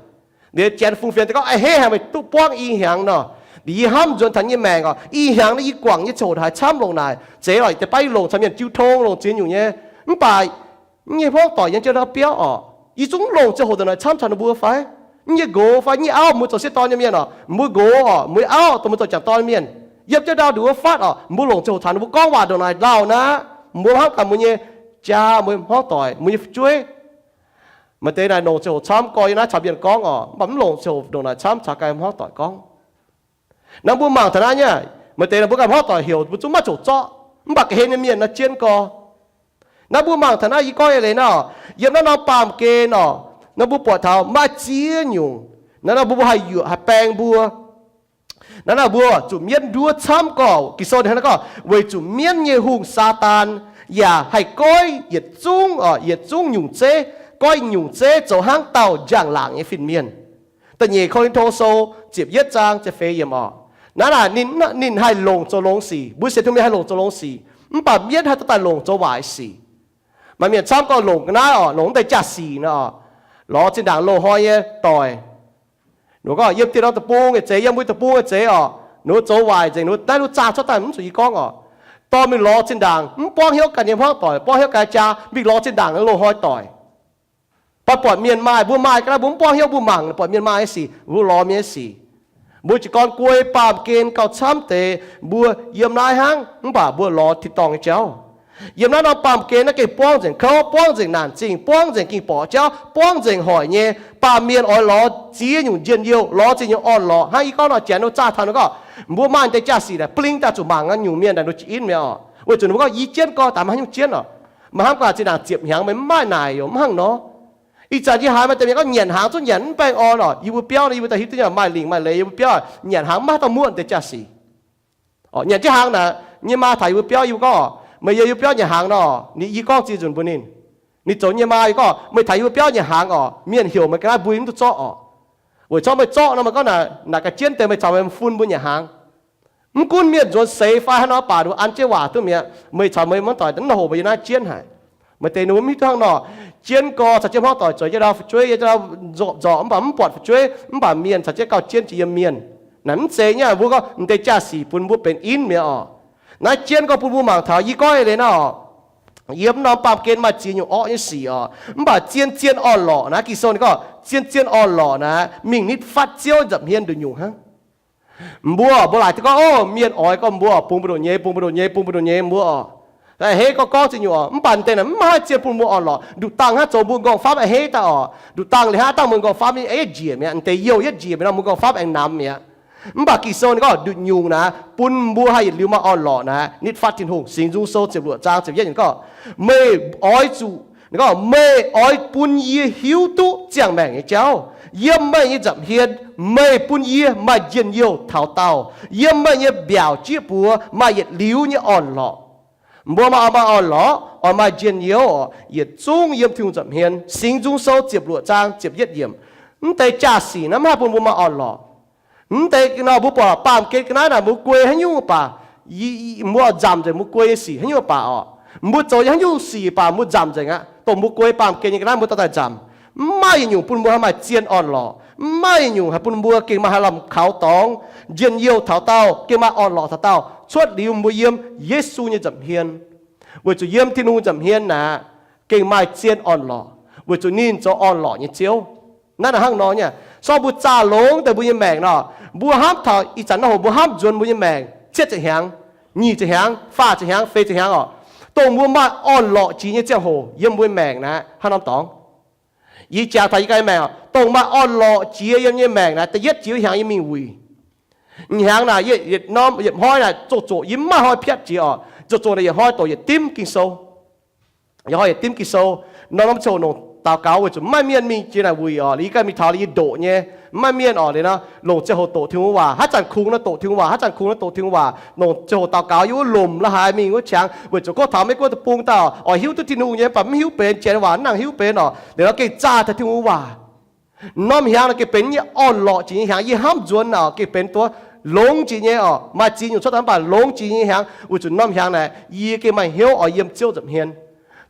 Liuz janx fungx fienx deix gorngv, a'hneiv haic meih duqv buangv i hnyangx nor. Liuz yie hnamv nzuonx taux yie nyei maengc oc, i hnyangx naaiv yie guangc nyei ziangh hoc haaix camv longc naaic, zeiz lorqc deix baav yie longc caux mienh jiu tong longc ziex nyungc nyei. Mv baac nyei hmuangv doic yiem jienv ndau biauv oc, yie zungv mv longc ziangh hoc ndongc naaic camv caux ninh mbuo fai? Nyei nqox fai nyei auv, mbuo zoux sieqv dorn nyei mienh oc, mbuo nqox oc, mbuo auv dongh mbuo zoux jangc dorn mienh, yiem jienv ndau nduqc wuov fatv oc, mbuo longc ziangh hoc caux ninh mbuo gorngv waac ndongc naaic lauh naqv, mbuo hnamv gaax mbuo nyei jaa, mbuo hmuangv doic, mbuo nyei fu'jueiv. Maaih deix naaic longc ziangh hoc camv gorx yiem naaiv caux mienh gorngv oc, mv baac mv longc ziangh hoc ndongc naaic camv caux ganh hmuangv doic gorngv. Naaiv mbuo mangc taux naaiv nyei, maaih deix naaic mbuo ganh hmuangv doic heuc mbuo zungv maiv zuqc zorqv, mv baac ga'hlen nyei mienh naaiv jienv gorx. Naaiv mbuo mangc taux naaiv yie gorngv eix leiz naaiv, yiem naaiv norm baamh gen oc, naaiv mbuo buatc taux maaih ziex nyungc. Naaiv nor mbuo haih yuoqc haih baeng mbuo. Naaiv nor mbuo zuqc mienv nduov camv gorx. Ging-Sou ninh hnangv naaiv gorngv, weic zuqc mienv nyei hungh, Saadaan, yaac haih goiv yietc zungv, yietc zungv nyungc zeiv, goiv nyungc zeiv zoux hnangv dauh njang-laangc nyei fin-mienh. Da'nyeic Ko^lin^to Sou ziepc yietv zaang ziepc feix yiemc oc. Naaiv naaic ninh, ninh haih longc zoux longx sic. Mbuo sienx Tin-Hungh mienh haih longc zoux longx sic, mv baac mienv haih duqv daaih longc zoux waaic sic. Maaih mienh camv gorngv longc ga'naaiv oc, longc mv deix jaa-sic nor oc, lorz zinh ndaangc loz-hnoi nyei doic. Ninh gorngv yiem dieh norm deic-bung nyei zeiz, yiem mbuo deic-bung nyei zeiz oc, ninh mbuo zoux waaic nzengc, ninh mbuo naaiv, ninh mbuo zaah cuotv daaih mv zuqc yie gorngv oc. Dorh mingh lorz zinh ndaangc, mv buangv hnyouv ganh nyei hmuangv doic, buangv hnyouv ganh jaa, mingh lorz zinh ndaangc loz-hnoi doic. Baac buatc mienh maaih, mbuo maaih ga'naaiv mbuo mv buangv hnyouv, mbuo mangc buatc mienh maaih nyei sic, mbuo lorz mienh nyei sic. Mbuo jiez gorn guei baamh gen gauh camv deix, mbuo yiem naaiv hnangv, mv baac mbuo lorz tin-dorngh nyei jauv. Yiem naaiv norm baamh gen naaiv gengh buangv nzengc kouv, buangv nzengc naanc zingh, buangv nzengc ging-borqc jauv, buangv nzengc hoic nyei. Baamh mienh oix lorz ziex nyungc njien-youh, lorz ziex nyungc orn-lorqc. Hnangv yie gorngv nor, janx ninh zaah taux ninh gorngv, mbuo maaih deix jaa-sic naaic bling daaih zuqc mangc nyungc mienh naaic ninh jiex in mi'aqv oc. Weic zuqc ninh mbuo gorngv yie jienv gorx, daaih maiv haaix nyungc jienv oc. Maaih hnamv gaax zinh ndaangc ziepc hniangx meih mv maaih naaic yaac mv hnangv nor. Ih zanc yie haiz maaih deix mienh gorngv nyanc hnaangx zungv nyanc mv baengh orn oc. Yie mbuo biauv nor yie mbuo daaih hiuv duqv nyei maaih lingc maaih leiz, yie mbuo biauv nyanc hnaangx mv maaih haaix dauh muoqv deix jaa-sic. Nyanc jienv hnaangx naaic, nyei maa taux yie mbuo biauv, yie mbuo gorngv, meih yiem yie mbuo biauv nyanc hnaangx nor, ninh, yie gorngv ziex nzunc mbuox ninh. Ninh zoux nyei maa, yie gorngv, meih taux yie mbuo biauv nyanc hnaangx oc, mienh heuc meih ga'naaiv mbui mv duqv zorqv oc. Weic zorqv meih zorqv nor, meih gorngv naaic, naaic ga'jien deix meih caux meih fun mbuo nyanc hnaangx. Mv gunv mienh nzuonx seix fai haaix nor baac ninh mbuo an jienv waac duqv mi'aqv. Meih caux meih hmuangv doic mv hoc meih yiem naaiv jienv haic. Maaih deix ninh mbuo mv hiuv duqv hnangv nor. Jienv gorx caux jienv hmuangv doic zueiz jienv ndau fu'jueiv, yiem jienv ndau nzorpc nzorpc mv baac mv buatc fu'jueiv, mv baac mienh caux jienv gauh jienv jiex yiem mienh. Naaic mv zeiz nyei, mbuo gorngv m'deix jaa-sic bun mbuo benx in mi'aqv oc. Naaiv jienv gorx bun mbuo mangc taux yie gorngv eix leiz nor oc. Yiem norm baamh gen maaih ziex nyungc orqv nyei sic oc. Mv baac zien-zien orn-lorqc naaiv, Ging-Sou ninh gorngv zien-zien orn-lorqc naaiv mingh nitv fatv Ziouv nza'hmien nduqc nyungc hnangv. Mbuo, mbuo laaic duqv gorngv, o, mienh oix gorngv mbuo bungx mbu'ndongx nyei, bungx mbu'ndongx nyei, bungx mbu'ndongx nyei mbuo oc. A'hneiv gorngv gorngv ziex nyungc oc, mv baac deix naaic mv haih zien bun mbuo orn-lorqc. Nduqc dangh hnangv zoux mbuo nqorngv-famv a'hneiv daaih oc. Nduqc dangh liuz hnangv dangh mbuo nqorngv-famv a'hneiv njiec mi'aqv, deix youh yietv njiec mi'aqv nor mbuo nqorngv-famv aengx namx mi'aqv. Mv baac Ging-Sou ninh gorngv nduqc nyungc naaic bun mbuo haih yietc liuz maaih orn-lorqc naaic, nitv fatv Tin-Hungh. Singx Nzung Sou ziepc luoqc zaang ziepc yietv gorngv, meih oix zuqc, ninh gorngv, meih oix bun yie hiuv duqv ziangh maengc nyei jauv. Yiem meih nyei nza'hmien meih bun yie maaih njien-youh taux daauh. Yiem meih nyei mbiaauc jieqv buoz maaih yietc liuz nyei orn-lorqc. Mbuo maaih, maaih orn-lorqc, oix maaih njien-youh, yietc zungv yiem Tin-Hungh nza'hmien. Singx Nzung Sou ziepc luoqc zaang ziepc yietv yiemc. Mv deix jaa-sic naaiv mv haih bun mbuo maaih orn-lorqc. Mv deix nor mbuo buatc baamh gen ga'naaiv naaic mbuo guei haaix nyungc baac, mbuo nzamc nzengc mbuo guei nyei sic haaix nyungc baac oc. Mbuo zoux nyei haaix nyungc sic baac mbuo nzamc nzengc aqv. Dongh mbuo guei baamh gen nyei ga'naaiv mbuo dorh daaih nzamc. Mv maaih yietc nyungc bun mbuo haih maaih zien orn-lorqc. Mv maaih yietc nyungc haih bun mbuo gengh maaih haaix lamh kaux dorngx, njien-youh taux daauh, gengh maaih orn-lorqc taux daauh, cuotv liuz mbuo yiem Yesu nyei nza'hmien. Weic zuqc yiem Tin-Hungh nza'hmien naaic, gengh maaih zien orn-lorqc, weic zuqc ninh zoux orn-lorqc nyei Ziouv. Naaiv naaic hnangv nor nyei. Sorng mbuo zaah longx deix mbuo nyei maengc nor, mbuo hnamv taux ih zanc naaiv hoc mbuo hnamv nzuonx mbuo nyei maengc cietv ziepc hnyangx, nyic ziepc hnyangx, faah ziepc hnyangx, feix ziepc hnyangx oc, dongh mbuo maaih orn-lorqc jiex nyei ziangh hoc yiem mbuo nyei maengc naaic hnangv norm dorngx. Yie jangx taux yie ganh nyei maengc oc, dongh maaih orn-lorqc jiex yiem nyei maengc naaic, da'yietv jiex hnyangx yie mingh wuic. Hnyangx naaic, yietc norm, yietc hnoi naaic zoqc zoqc yie mv maaih hnoi piatv jiex oc. Zoqc zoqc naaic yietc hnoi doqc yietc dimv Ging-Sou. Yietc hnoi yietc dimv Ging-Sou. Norm norm ziangh hoc longc daux gaux weic zuqc mv maaih mienh mingh jiex naaic wuic oc. Liuz yie ganh mingh taux liuz yie ndoqc nyei, mv maaih mienh oc. Liuz nor longc ziangh hoc doqc Tin-Hungh waac. Haaix zanc kungx nor doqc Tin-Hungh waac, haaix zanc kungx nor doqc Tin-Hungh waac. Longc ziangh hoc daux gaux yie wuov lomc la'haaix mingh wuov qangx weic zuqc gorngv taux Meiv Guoqv deic-bung dauh oix hiuv duqv Tin-Hungh nyei, mv baac mv hiuv benx, janx waac mv nangc hiuv benx oc. Liuz nor gengh zaah taux Tin-Hungh waac. Norm hnyangx naaic gengh benx nyei orn-lorqc jiex nyei hnyangx. Yie hnamv nzuonx naaic gengh benx duqv longx jiex nyei oc. Maaih ziex nyungc cuotv daaih mv baac longx jiex nyei hnyangx, weic zuqc norm hnyangx naaic yie gengh maaih hnyouv oix yiem Ziouv nza'hmien.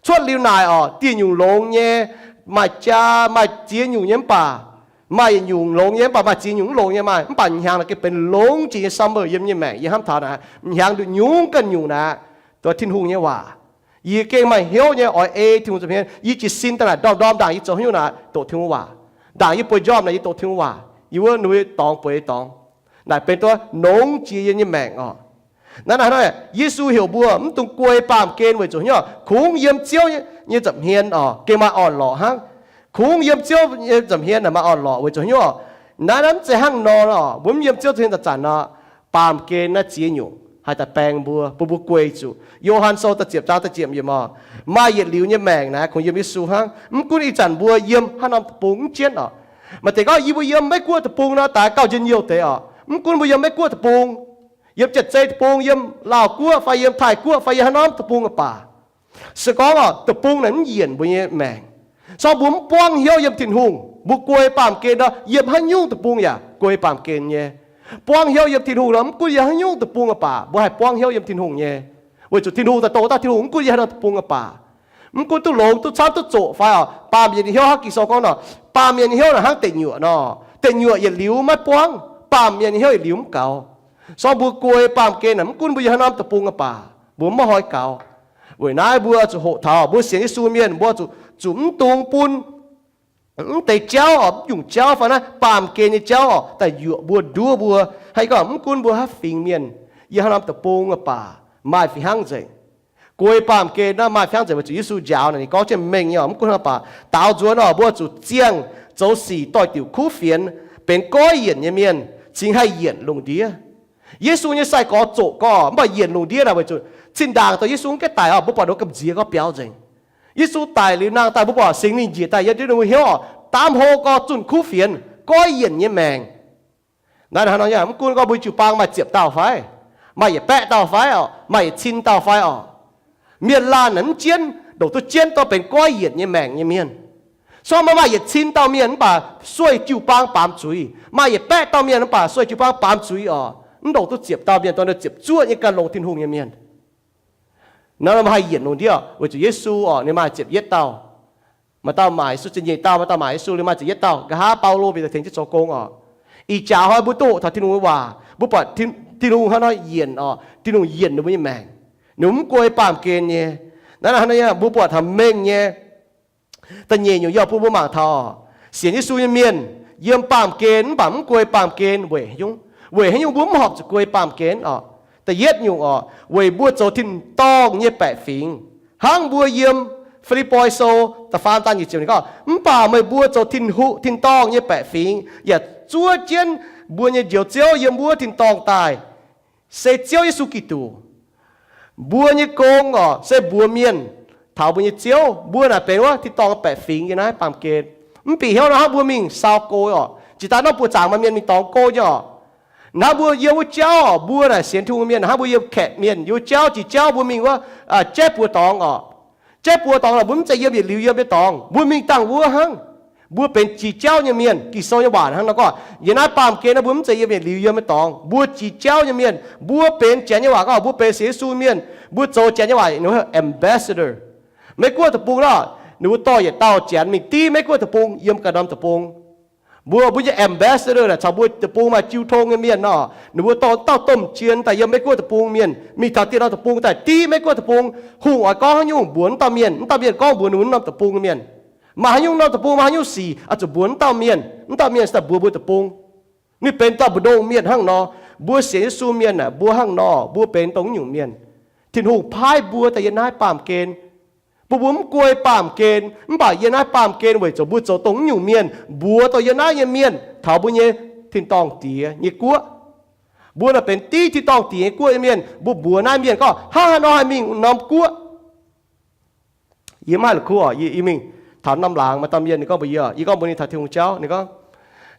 Cuotv liuz naaic oc, dieh nyungc longx nyei, maaih jaa, maaih ziex nyungc nyei mv baac, maaih yietc nyungc longx nyei mv baac maaih ziex nyungc mv longx nyei maaih, mv baac hnyangx naaic gengh benx longx jiex nyei summer yiem nyei maengc. Yie hnamv taux naaic hnyangx nduqc nyungc ganh nyungc naaic, duqv Tin-Hungh nyei waac. Yie gengh maaih hnyouv nyei oix ei Tin-Hungh nza'hmien. Yie jiez sin daaih naaic ndorm-ndorm ndaangc yie zoux haaix nyungc naaic doqc Tin-Hungh waac. Ndaangc yie bueix njormh naaic yie doqc Tin-Hungh waac, yie wuov nui dorngx bueix dorngx. Naaic benx duqv longx jiex yie nyei maengc oc. Naaiv naaic hnangv nor, Yesu heuc mbuo mv dungx guei baamh gen weic zuqc haaix nyungc? Kungx yiem Ziouv nyei nza'hmien oc, gengh maaih orn-lorqc hnangv. Kungx yiem Ziouv nyei nza'hmien naaic maaih orn-lorqc weic zuqc haaix nyungc? Naaiv naaiv mv zeiz hnangv nor oc. Mbuo mv yiem Ziouv nza'hmien zanc-zanc nor, baamh gen naaiv ziex nyungc haih daaih baeng mbuo, bun mbuo guei zuqc. Yo^han Sou da'ziepc zaang da'ziepc yiemc oc, maaih yietc liuz nyei maengc naaic kungx yiem Yesu hnangv. Mv gunv ih zanc mbuo yiem haaix norm deic-bung mv jienv oc. Maaih deix gorngv yie mbuo yiem Meiv Guoqv deic-bung nor daaih gauh njien-youh deix oc. Mv gunv mbuo yiem Meiv Guoqv deic-bung, yiem Janx-Zei deic-bung, yiem Laauh Guoqv fai yiem Taiv Guoqv fai yiem haaix norm deic-bung aqv baac, se gorngv oc, deic-bung naaic mv yienc mbuo nyei maengc. Sorng mbuo mv buangv hnyouv yiem Tin-Hungh, mbuo guei baamh gen nor, yiem haaix nyungc deic-bung yaac guei baamh gen nyei. Buangv hnyouv yiem Tin-Hungh nor, mv gunv yiem haaix nyungc deic-bung aqv baac, mbuo haih buangv hnyouv yiem Tin-Hungh nyei. Weic zuqc Tin-Hungh daaih dongh wuov dauh Tin-Hungh, mv gunv yiem haaix norm deic-bung aqv baac, mv gunv duqv longx duqv camv duqv zoqc fai oc, baamh mienh nyei hnyouv hnangv Ging-Sou gorngv nor, baamh mienh nyei hnyouv naaic hnangv deic nyuoqc nor. Deic nyuoqc yietc liuz maiv buangv, baamh mienh nyei hnyouv yietc liuz mv gaux. Sorng mbuo guei baamh gen naaic mv gunv mbuo yiem haaix norm deic-bung aqv baac, mbuo maiv hnoi gaux. Weic naaiv mbuo zuqc hoqc taux mbuo sienx Yesu mienh, mbuo zuqc, zuqc mv dungx bun mv deix jauv oc, mv nyungc jauv fai naaiv baamh gen nyei jauv oc, daaih yuoqc mbuo, nduov mbuo. Hnangv yie gorngv, mv gunv mbuo haaix fingx mienh, yiem haaix norm deic-bung aqv baac, maaih fih hnangv nzengc. Guei baamh gen naaiv maaih fih hnangv nzengc, weic zuqc Yesu njaaux naaic ninh gorngv jienv mengh nyei oc. Mv gunv hnangv baac, daaux nzuonx oc, mbuo zuqc ziangh zoux sic doix-diuc kuv fienx, benx goiv yienc nyei mienh, cingx haih yienc lungh ndiev. Yesu nyei sai-gorx zoqc gorx mv baac yienc lungh ndiev naaic weic zuqc zinh ndaangc dongh Yesu mv gaengh daic oc, mbuo buatc ninh gamh nziex gorx biaux nzengc. Yesu daic liuz nangh daaih mbuo buatc Singx Lingh njiec daaih yiem jienv ninh mbuo hnyouv oc, daamv hlo gorx zunh kuv fienx, goiv yienc nyei maengc. Naaiv hnangv nor, mv gunv gorngv mbuo jiu-baang maaih ziepc dauh fai, maaih yietc baeqv dauh fai oc, maaih yietc cin dauh fai oc, mienh laanh naaic mv jienv, ndongc duqv jienv dorh benx goiv yienc nyei maengc nyei mienh. Sorng maaih, maaih yietc cin dauh mienh mv baac sueih jiu-baang baamz zuiz, maaih yietc baeqv dauh mienh mv baac sueih jiu-baang baamz zuiz oc. Mv ndongc duqv ziepc dauh mienh dongh ziepc zuoqv nyei ganh longx Tin-Hungh nyei mienh. Naaiv mbuo haih yienc lungh ndiev weic zuqc Yesu oc, ninh maaih ziepc yietv dauh. Maaih dauh maaic Yesu, ziepc nyeic dauh, maaih dauh maaic Yesu, liuz maaih ziepc yietv dauh. Nqa'haav Baulo bieqc taux tengx jienv zoux gong oc. Ih jaax hnoi mbuo duqv hoqc taux Tin-Hungh nyei waac, mbuo buatc Tin-Hungh hnangv nor yienc oc. Tin-Hungh yienc ninh mbuo nyei maengc. Ninh mv guei baamh gen nyei. Naaiv hnoi mbuo buatc taux mengh nyei da'nyeic nyungc yie oix bun mbuo mangc taux, sienx Yesu nyei mienh yiem baamh gen mv baac mv guei baamh gen weic haaix nyungc? Weic haaix nyungc mbuo mv horpc zuqc guei baamh gen oc? Da'yietv nyungc oc, weic mbuo zoux tin-dorngh nyei baeqc fingx. Hnangv mbuo yiem Fi^lipv^poi Sou da'faam zaang nyic ziepc gorngv, mv baac meih mbuo zoux tin-dorngh nyei baeqc fingx, yaac zuov jienv mbuo nyei Njoux Ziouv yiem wuov tin-dorngh daaih, se Ziouv Yesu Giduc. Mbuo nyei gong oc, se mbuox mienh taux mbuo nyei Ziouv. Mbuo naaic benx wuov tin-dorngh baeqc fingx yiem naaiv baamh gen. Mv bieqc hnyouv nor hnangv mbuo mingh saau go oc, jiex daaih nor buoqc zaangc maaih mienh mingh dorngx go nyei oc. Hnangv mbuo yiem wuov jauv oc, mbuo naaic sienx Tin-Hungh mienh, hnangv mbuo yiem Kaeqv mienh, yiem wuov jauv jiex jauv mbuo mingh wuov, Jaiv Buoz Dorngx oc. Jaiv Buoz Dorngx naaic mbuo mv zeiz yiem yietc liuz yiem nyei dorngx, mbuo mingh dangh wuov hnangv. Mbuo benx jiex jauv nyei mienh, Ging-Sou nyei waac hnangv nor gorngv, yiem naaiv baamh gen naaiv mbuo mv zeiz yiem yietc liuz yiem nyei dorngx, mbuo jiex jauv nyei mienh, mbuo benx Janx nyei waac gorngv mbuo benx sienx Yesu mienh, mbuo zoux Janx nyei waac ambassador. Meiv Guoqv deic-bung nor, ninh mbuo dorh yietc dauh Janx mingh div Meiv Guoqv deic-bung yiem ganh norm deic-bung. Mbuo, mbuo nyei ambassador naaic caux mbuo deic-bung maaih jiu tong nyei mienh nor, ninh mbuo dorh dauh domh jien daaih yiem Meiv Guoqv deic-bung mienh, mingh taux dieh norm deic-bung daaih div Meiv Guoqv deic-bung, hungh oix gorngv haaix nyungc mbuox wuov dauh mienh, wuov dauh mienh gorngv mbuox ninh mbuo norm deic-bung mienh. Maaih haaix nyungc norm deic-bung maaih haaix nyungc sic, oix zuqc mbuox wuov dauh mienh, wuov dauh mienh se daaih mbuox mbuo deic-bung. Ninh benx dauh mbu'ndongx mienh hnangv nor. Mbuo sienx Yesu mienh aeqv, mbuo hnangv nor, mbuo benx dongh nyungc mienh. Tin-Hungh paaiv mbuo daaih yiem naaiv baamh gen, bun mbuo mv guei baamh gen. Mv baac yiem naaiv baamh gen weic zuqc mbuo zoux dongh nyungc mienh, mbuox dongh yiem naaiv nyei mienh taux mbuo nyei tin-dorngh Diex nyei guoqv. Mbuo naaic benx div tin-dorngh Diex nyei guoqv nyei mienh, mbuo mbuox naaiv mienh gorngv hnangv haaix nor haih mingh norm guoqv. Yie mv haih la'kuqv oc. Yie, yie mingh taux norm laangz maaih dauh mienh, ninh gorngv mbuox yie, yie gorngv mbuox ninh taux Tin-Hungh jauv, ninh gorngv,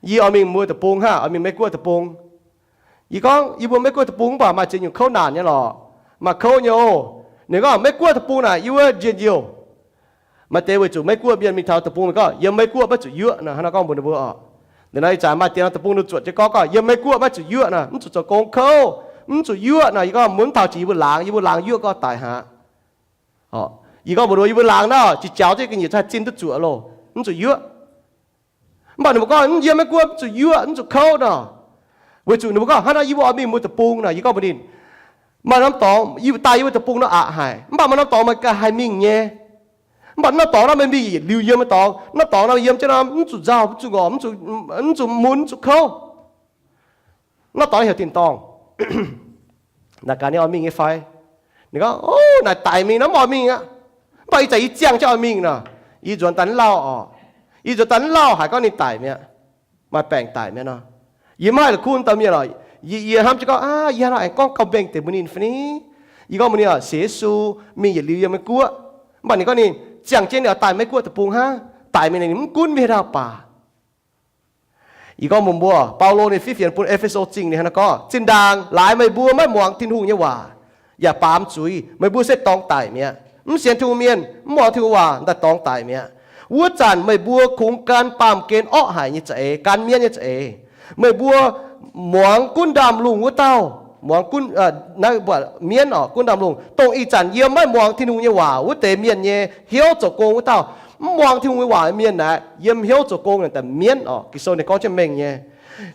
yie oix mingh mbuo deic-bung hnangv, oix mingh Meiv Guoqv deic-bung. Yie gorngv, yie mbuo Meiv Guoqv deic-bung mv baac maaih ziex nyungc kouv naanc nyei lorqc. Maaih kouv nyei oc. Ninh gorngv Meiv Guoqv deic-bung naaic yiem wuov njien-youh. Maaih deix weic zuqc Meiv Guoqv mienh mingh taux deic-bung ninh gorngv yiem Meiv Guoqv maiv zuqc yuoqv nor, hnangv nor gorngv mbuox ninh mbuo oc. Liuz nor ih zanc maaih deix norm deic-bung ninh zuotc jienv gorngv, gorngv yiem Meiv Guoqv maiv zuqc yuoqv nor, mv zuqc zoux gong kouv, mv zuqc yuoqv nor. Yie gorngv mbuo mv taux jiex yie mbuo laangz, yie mbuo laangz yuoqv gorngv daic haic. Yie gorngv mbuox ninh mbuo yie mbuo laangz nor, jiex jaux jienv ga'nyiec cingx zinh duqv zuoqc loh, mv zuqc yuoqv. Mv baac ninh mbuo gorngv yiem Meiv Guoqv mv zuqc yuoqv, mv zuqc kouv nor. Weic zuqc ninh mbuo gorngv hnangv nor yie mbuo oix mingh mbuo deic-bung nor. Yie gorngv mbuox ninh, maaih norm dorngx yie daaih yie mbuo deic-bung nor aqc haic, mv baac maaih norm dorngx meih ganh haih mingh nyei. Mv baac norm dorngx nor meih mingh yietc liuz yiem nyei dorngx. Norm dorngx nor yiem jienv nor mv zuqc nzauh, mv zuqc ngorc, mv zuqc, mv zuqc mun, mv zuqc kouv. Norm dorngx heuc tin-dorngh. Naaic gaax ninh oix mingh nyei fai? Ninh gorngv, o, naaic daic mingh nor mv oix mingh aqv. Mv baac ih zanc yie ziangh jienv oix mingh nor, yie nzuonx daaih mv lauh oc. Yie nzuonx daaih mv lauh haic gorngv ninh daic mi'aqv. Maaih baengc daic mi'aqv nor. Yie mv haih la'kuqv dauh mienh oc. Yie, yie hnamv jienv gorngv, aav, yie hnangv haaix gorngv gauh mengh deix mbuox ninh fai ni? Yie gorngv mbuox ninh oc, sienx Yesu mingh yietc liuz yiem Meiv Guoqv. Mv baac ninh gorngv ninh ziangh jienv ninh oix daaih Meiv Guoqv deic-bung hnangv. Daic mingh ninh mv gunv mingh haaix dauh baac. Yie gorngv mbuox mbuo, Baulo ninh fiev fienx bun E^fe^so Zingh ninh hnangv nor gorngv, zinh ndaangc laaix meih mbuo maiv muangx Tin-Hungh nyei waac yaac baamz zuiz, meih mbuo se dorngx daic mi'aqv. Mv sienx Tin-Hungh mienh, mv muangx Tin-Hungh waac, daaih dorngx daic mi'aqv. Wuov zanc meih mbuo kungx gan baamh gen orqv haic nyei za'eix, gan mienv nyei za'eix. Meih mbuo muangx gunv ndaamv-lungh wuov dauh, muangx gunv, naaiv mbuo mienv oc, gunv ndaamv-lungh, dongh ih zanc yiem maiv muangx Tin-Hungh nyei waac wuov deix mienh nyei hnyouv zoux gong wuov dauh. Mv muangx Tin-Hungh nyei waac mienh naaic, yiem hnyouv zoux gong naaic daaih mienv oc. Ging-Sou ninh gorngv jienv mengh nyei.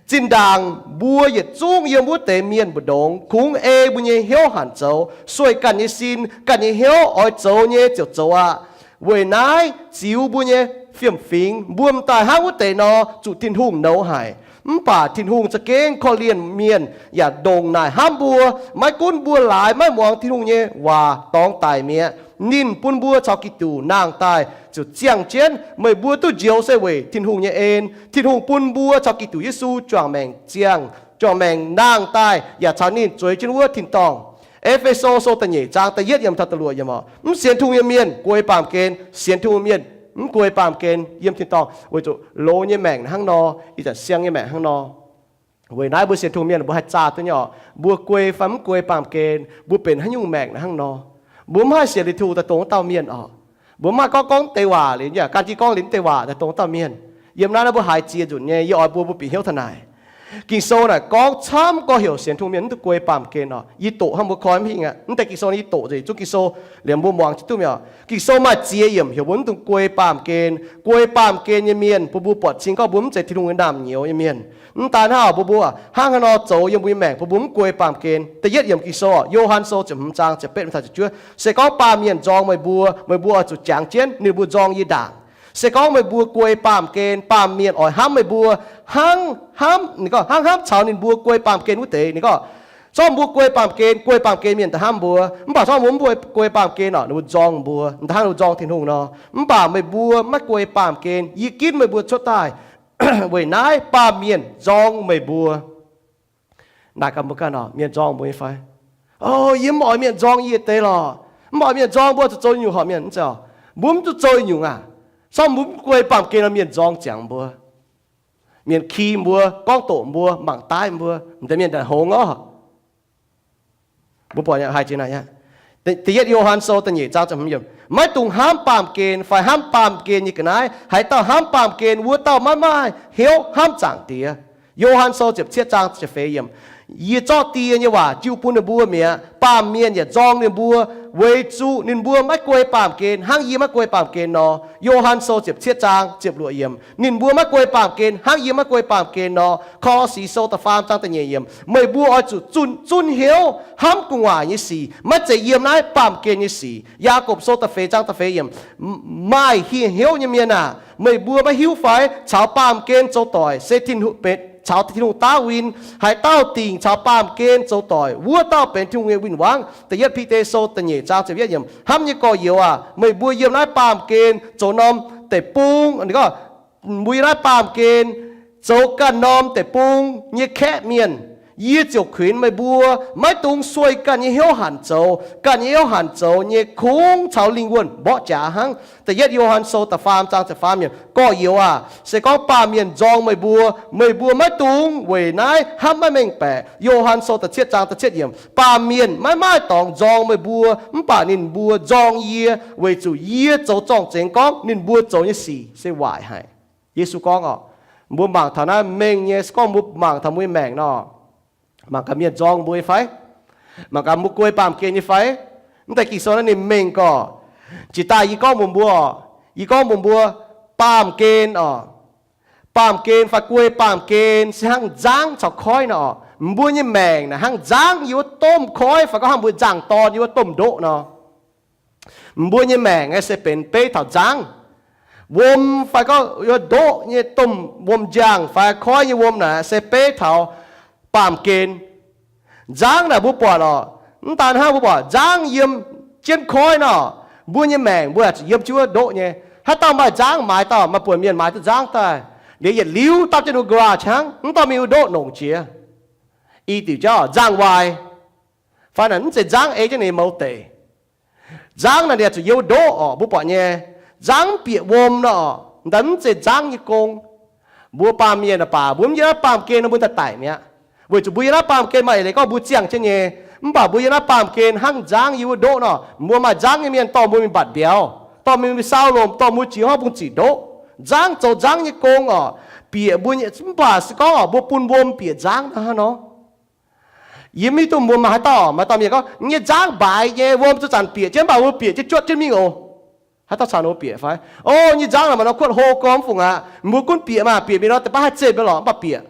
Zinh ndaangc mbuo yietc zungv yiem wuov deix mienh mbu'ndongx kungx ei mbuo nyei hnyouv hanc zoux, sueih ganh nyei sin, ganh nyei hnyouv oix zoux nyei ziouc zoux aqv. Weic naaiv ziux mbuo nyei fiem-fingx, mbuo m'daaih hnangv wuov deix nor zuqc Tin-Hungh nouz haic. Mv baac Tin-Hungh za'gengh korv-lienh mienh yaac ndongc naaic hnamv mbuo, maiv gunv mbuo laaix maiv muangx Tin-Hungh nyei waac dorngx daic mi'aqv, ninh bun mbuo caux Giduc nangh daaih ziouc ziangh jienv. Meih mbuo duqv njoux se weic Tin-Hungh nyei en. Tin-Hungh bun mbuo caux Giduc Yesu juangc maengc ziangh, juangc maengc nangh daaih yaac caux ninh zueiz jienv wuov tin-dorngh. E^fe^so Sou da'nyeic zaang da'yietv yiemc taux da'luoqc yiemc oc. Mv sienx Tin-Hungh nyei mienh guei baamh gen, sienx Tin-Hungh mienh mv guei baamh gen yiem tin-dorngh. Weic zuqc loz nyei maengc hnangv nor, ih zanc siang nyei maengc hnangv nor. Weic naaiv mbuo sienx Tin-Hungh mienh mbuo haih zaah duqv nyei oc. Mbuo guei fai mv guei baamh gen, mbuo benx haaix nyungc maengc hnangv nor, mbuo mv haih sienx liuz Tin-Hungh daaih dongh wuov dauh mienh oc. Mbuo mv haih gorngv gorngv deix waac liuz, yaac gan jienv gorngv liuz deix waac daaih dongh wuov dauh mienh. Yiem naaiv naaiv mbuo haiz ziex nzunc nyei, yie oix mbuo mbuo bieqc hnyouv taux naaic. Ging-Sou naaic gorngv camv gorx-youz sienx Tin-Hungh mienh mv duqv guei baamh gen oc. Yie doqc hnangv mbuo koi mv hingh aqv. Mv deix Ging-Sou yie doqc nzengc zungv Ging-Sou liemh mbuo muangx jienv duqv mi'aqv. Ging-Sou maaih ziex yiemc heuc mbuo mv dungx guei baamh gen. Guei baamh gen nyei mienh bun mbuo buatc cing gorngv mbuo mv zeiz Tin-Hungh nyei naamh nyouz nyei mienh. Mv daan hnangv, bun mbuo hnangv haaix nor zoux yiem mbuo nyei maengc bun mbuo mv guei baamh gen. Da'yietv yiemc Ging-Sou, Yo^han Sou ziepc hmz zaang ziepc betv taux ziepc juov, se gorngv baamh mienh nzorng meih mbuo, meih mbuo oix zuqc jangx jienv ninh mbuo nzorng yie ndaangc. Se gorngv meih mbuo guei baamh gen, baamh mienh oix hnamv meih mbuo hnangv hnamv, ninh gorngv hnangv hnamv caux ninh mbuo guei baamh gen wuov deix. Ninh gorngv Zorqv mbuo guei baamh gen, guei baamh gen mienh da'hnamv mbuo. Mv baac zorqv mbuo mv guei baamh gen orqc, ninh mbuo nzorng mbuo, da'hnangv ninh mbuo nzorng Tin-Hungh nor. Mv baac meih mbuo maiv guei baamh gen, yie ginv meih mbuo cuotv daaih. Weic naaiv baamh mienh nzorng meih mbuo. Naaic gaax mbuo ganh orqc, mienh nzorng mbuo nyei fai? O, yie mv oix mienh nzorng yie deix lorqc. Mv oix mienh nzorng mbuo zuqc zoux nyungc horpc mienh. Mv zeiz, mbuo mv zuqc zoux nyungc aac. Sorng mbuo mv guei baamh gen nor mienh nzorng ziangx mbuo. Mienh ki mbuo, gorngv doqc mbuo, mangc daaih mbuo, m'deix mienh daaih hngongx orqc. Mbuo buatc haih jiex naaic aqv. Da'yietv Yo^han Sou da'nyeic zaang ziepc hmz yiemc, maiv dungx hnamv baamh gen fai hnamv baamh gen nyei ga'naaiv. Haaix dauh hnamv baamh gen, wuov dauh maiv maaih hnyouv hnamv Zaangc Diex. Yo^han Sou ziepc cietv zaang ziepc feix yiemc, yie zorqv Die nyei waac jiu bun ninh mbuo mi'aqv. Baamh mienh yaac nzorng ninh mbuo, weic zuqc ninh mbuo maiv guei baamh gen hnangv yie maiv guei baamh gen nor. Yo^han Sou ziepc cietv zaang ziepc luoqc yiemc, ninh mbuo maiv guei baamh gen hnangv yie maiv guei baamh gen nor. Ko^lo^si Sou da'faam zaang da'nyeic yiemc, meih mbuo oix zuqc zunv, zunv hnyouv hnamv gu'nguaaic nyei sic, maiv zeiz yiem naaiv baamh gen nyei sic. Yaagorpc Sou da'feix zaang da'feix yiemc, maaih hnyouv nyei mienh aah! Meih mbuo maiv hiuv fai caux baamh gen zoux doic se Tin-Hungh benx, caux Tin-Hungh daav win? Haaix dauh dingc caux baamh gen zoux doic, wuov dauh benx Tin-Hungh nyei win-wangv. Da'yietv Bide Sou da'nyeic zaang ziepc yietv yiemc, hnamv nyei gorx-youz aah! Meih mbuo yiem naaiv baamh gen zoux norm deic-bung, mbuo yiem naaiv baamh gen zoux ganh norm deic-bung nyei kaeqv mienh. Yie ziouc kuinx meih mbuo maiv dungx sueih ganh nyei hnyouv hanc zoux. Ganh nyei hnyouv hanc zoux nyei kungx caux lingh wuonh mborqv jaax hnangv. Da'yietv Yo^han Sou da'faam zaang ziepc faam yiemc, gorx-youz aah! Se gorngv baamh mienh nzorng meih mbuo, meih mbuo maiv dungx weic naaiv hnamv maiv mengh baeqc. Yo^han Sou da'cietv zaang da'cietv yiemc, baamh mienh maiv maaih dorngx nzorng meih mbuo, mv baac ninh mbuo nzorng yie, weic zuqc yie zoux zorng-zengx gorngv ninh mbuo zoux nyei sic se waaic haic. Yesu gorngv orqc, mbuo mangc taux naaiv mengh nyei, se gorngv mbuo mangc taux mbuo nyei maengc nor, mangc gaax mienh nzorng mbuo nyei fai? Mangc gaax mbuo guei baamh gen nyei fai? Mv deix Ging-Sou naaiv ninh mengh gorx. Jiex daaih yie gorngv mbuox mbuo orqc, yie gorngv mbuox mbuo, baamh gen orqc, baamh gen fai guei baamh gen se hnangv nzangv caux koiv nor orqc. Mbuo nyei maengc naaic hnangv nzangv yiem wuov domh koiv fai gorngv hnangv mbuo nzangv-dorn yiem wuov domh ndoqv nor. Mbuo nyei maengc naaiv se benx beiv taux nzangv. Wuom fai gorngv yiem wuov ndoqv nyei domh wuom-njang fai koiv nyei wuom naaic se beiv taux baamh gen. Nzangv naaic mbuo buatc orqc, mv daan hnangv mbuo buatc nzangv yiem jienv koiv nor, mbuo nyei maengc mbuo zuqc yiem jienv wuov ndoqv nyei. Haaix dauh maaih nzangv maaiz dauh, maaih buonc mienh maaiz duqv nzangv daaih, liuz yietc liuz dapv jienv wuov garage hnangv, mv dorh mingh wuov ndoqv nongc jiex. I diuc jauv nzangv waaic, fai naaic mv zeiz nzangv ei jienv ninh mouz deic. Nzangv naaic ninh zuqc yiem wuov ndoqv orqc, mbuo buatc nyei. Nzangv mv bieqc wuom nor orqc, daaih mv zeiz nzangv nyei gong. Mbuo baamh mienh aah baac mbuo mv yiem naaiv baamh gen nor mbuo daaih daic mi'aqv. Weic zuqc mbuo yiem naaiv baamh gen maaih eix leiz gorngv mbuo ziangh jienv nyei. Mv baac mbuo yiem naaiv baamh gen hnangv nzangv yiem wuov ndoqv nor, mbuo maaih nzangv nyei mienh dorh mbuo mingh mbatc mbiauz, dorh mingh saau lomc, dorh mbuo jiex hopv bung ziqc ndoqv. Nzangv zoux nzangv nyei gong orqc, bieqc mbuo nyei, mv baac se gorngv orqc mbuo bun wuom bieqc nzangv nor hnangv nor. Yie mv hiuv duqv mbuo maaih haaix dauh, maaih dauh mienh gorngv, nyei nzangv mbaaix nyei, wuom zuqc zanc bieqc jienv, mv baac mbuo bieqc jienv juotv jienv mingh oc. Haaix dauh caux ninh mbuo bieqc fai? O, nyei nzangv naaic maaih norm kuotv hlo gormx fungc aqv. Mbuo gunv bieqc maah, bieqc mingh nor deix baav haih zemh nyei lorqc, mv baac bieqc.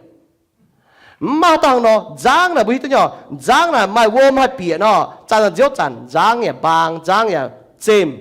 Mv maaih dauh nor, nzangv naaic mbuo hiuv duqv nyei, nzangv naaic maaih wuom haih bieqc nor, zaih daaih nziouv zanc nzangv yaac mbaang, nzangv yaac zemh.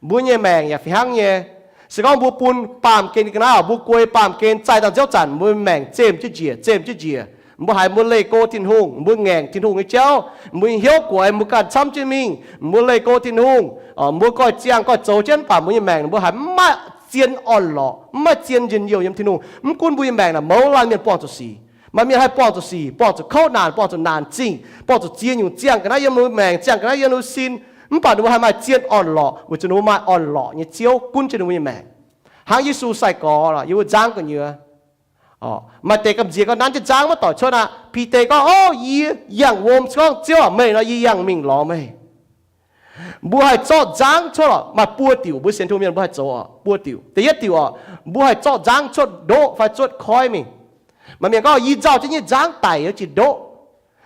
Mbuo nyei maengc yaac fih hnangv nyei. Se gorngv mbuo bun baamh gen ga'naaiv, mbuo guei baamh gen, zaih daaih nziouv zanc mbuo maengc zemh jienv njiec, zemh jienv njiec. Mbuo haiz mbuo leih go Tin-Hungh, mbuo ngaengc Tin-Hungh nyei jauv, mbuo nyei hnyouv guaix mbuo ganh camv jienv mingh, mbuo leih go Tin-Hungh, mbuo goiv ziangh goiv zoux jienv, mv baac mbuo nyei maengc mbuo haiz mv maaih zien orn-lorqc, mv maaih zien njien-youh yiem Tin-Hungh. Mv gunv mbuo nyei maengc naaic mouz laanh mienh buangh zuqc sic, maaih mienh haih buangh zuqc sic, buangh zuqc kouv naanc, buangh zuqc naanc zingh, buangh zuqc ziex nyungc ziangh ga'naaiv yiem ninh mbuo maengc, ziangh ga'naaiv yiem ninh mbuo sin. Mv baac ninh mbuo haih maaih zien orn-lorqc weic zuqc ninh mbuo maaih orn-lorqc nyei Ziouv gunv jienv ninh mbuo nyei maengc. Hnangv Yesu sai-gorx yiem wuov nzangv gu'nyuoz, maaih deix gamh nziex gorngv nanv jienv nzangv maiv doic cuotv aqv. Bide gorngv, O, yie yangh wuom. Se gorngv Ziouv aac, meih nor yie yangh mingh lorz meih. Mbuo haih zorqv nzangv cuotv orqc, maaih buo diuc mbuo sienx Tin-Hungh mienh mbuo haih zoux orqc, buo diuc. Da'yietv diuc orqc, mbuo haih zorqv nzangv cuotv ndoqv fai cuotv koiv mingh. Maaih mienh gorngv, Yie nzauh jienv nyei nzangv daic yiem jiex ndoqv,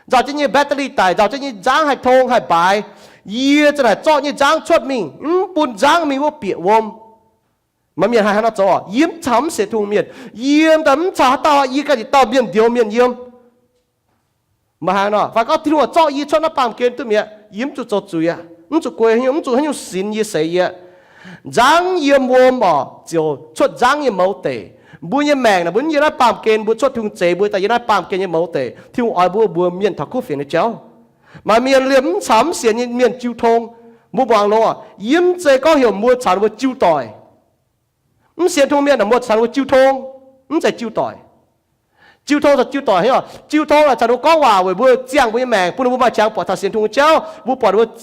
nzauh jienv nyei battery daic, nzauh jienv nyei nzangv haih tong haih mbaaix. Yie za'naaic zorqv nyei nzangv cuotv mingh, mv bun nzangv mingh wuov bieqc wuom. Maaih mienh haih hnangv nor zoux orqc. Yie mv caux mv sienx Tin-Hungh mienh, yie daaih mv caux haaix dauh, yie ganh yietc dauh mienh ndouz mienh yiem. Maaih hnangv nor fai gorngv, Tin-Hungh zorqv yie cuotv naaiv baamh gen duqv mi'aqv. Yie mv zuqc zoux zuiz aqv, mv zuqc guei, mv zuqc haaix nyungc sinx yie seix yie. Nzangv yiem wuom orqc, ziouc cuotv nzangv nyei mouz deic. Mbuo nyei maengc naaic, mbuo yiem naaiv baamh gen, mbuo cuotv Tin-Hungh zeix mbuo daaih yiem naaiv baamh gen nyei mouz deic, Tin-Hungh oix mbuo mbuox mienh taux kuv fienx nyei jauv. Maaih mienh liemh mv caux mv sienx nyei mienh jiu tong. Mbuo muangx longx oc, yie mv zeiz gorngv heuc mbuo caux ninh mbuo jiu doic. Mv sienx Tin-Hungh mienh naaic, mbuo caux ninh mbuo jiu tong, mv zeiz jiu doic. Jiu tong caux jiu doic hnangv oc. Jiu tong naaic caux ninh mbuo gorngv waac weic mbuo ziangh mbuo nyei maengc, bun ninh mbuo maaih qangx buatc taux sienx Tin-Hungh nyei jauv. Mbuo buatc ninh mbuo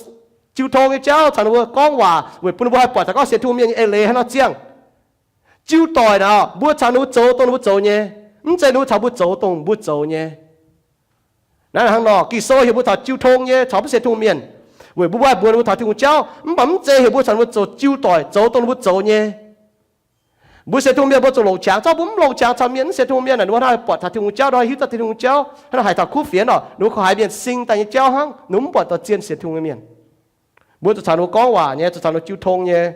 jiu tong nyei jauv, caux ninh mbuo gorngv waac weic bun ninh mbuo haih buatc taux gorngv sienx Tin-Hungh mienh nyei eix leiz haaix nor ziangh. Jiu doic naaic, mbuo caux ninh mbuo zoux dongh ninh mbuo zoux nyei, mv zeiz ninh mbuo caux mbuo zoux dongh mbuo zoux nyei. Naaiv hnangv nor, Ging-Sou heuc mbuo taux jiu tong nyei caux mv sienx Tin-Hungh mienh, weic mbuo maaih mbuox ninh mbuo taux Tin-Hungh jauv, mv baac mv zeiz heuc mbuo caux ninh mbuo zoux jiu doic, zoux dongh ninh mbuo zoux nyei. Mbuo sienx Tin-Hungh mienh mbuo zuqc longc qangx, zorqv mbuo mv longc qangx caux mienh mv sienx Tin-Hungh mienh naaic, ninh mbuo hnangv buatc taux Tin-Hungh jauv, ninh mbuo hiuv duqv Tin-Hungh jauv, hnangv haiz taux kuv fienx oc, ninh mbuo korv-haiz mienh sing daaih nyei jauv hnangv, ninh mbuo mv buatc dorh zien sienx Tin-Hungh nyei mienh. Mbuo zuqc caux ninh mbuo gorngv waac nyei, zuqc caux ninh mbuo jiu tong nyei.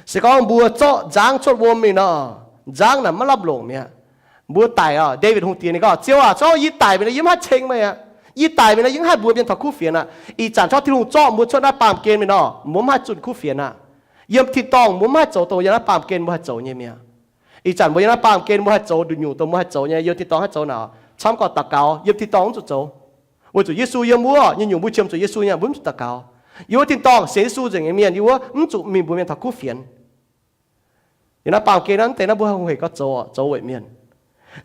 Se gorngv mbuo zorqv nzangv cuotv wuom mingh nor, nzangv naaic maiv lamh longc mi'aqv. Mbuo daic oc, Ndaawitv Hungh Diex ninh gorngv, Ziouv aac, zorqv yie daic mingh nor, yie mv haih ceng meih aqv. Yie daic mingh nor, yie mv haih mbuox mienh taux kuv fienx aqv. Ih zanc zorqv Tin-Hungh zorqv mbuo cuotv naaiv baamh gen mingh nor, mbuo mv haih zunh kuv fienx aqv. Yiem tin-dorngh mbuo mv haih zoux dongh yiem naaiv baamh gen mbuo haih zoux nyei mi'aqv. Ih zanc mbuo yiem naaiv baamh gen mbuo haih zoux nduqc nyungc dongh mbuo haih zoux nyei. Yiem tin-dorngh haih zoux naaic, camv gorqv daux gaux. Yiem tin-dorngh mv zuqc zoux, weic zuqc Yesu yiem wuov nyei nyungc, mbuo qiemx zuqc Yesu nyei, mbuo mv zuqc daux gaux. Yiem wuov tin-dorngh sienx Yesu nzengc nyei mienh yiem wuov mv zuqc mingh mbuox mienh taux kuv fienx. Yiem naaiv baamh gen naaiv, mv deix naaiv mbuo hungh hec gorngv zoux, zoux weic mienh.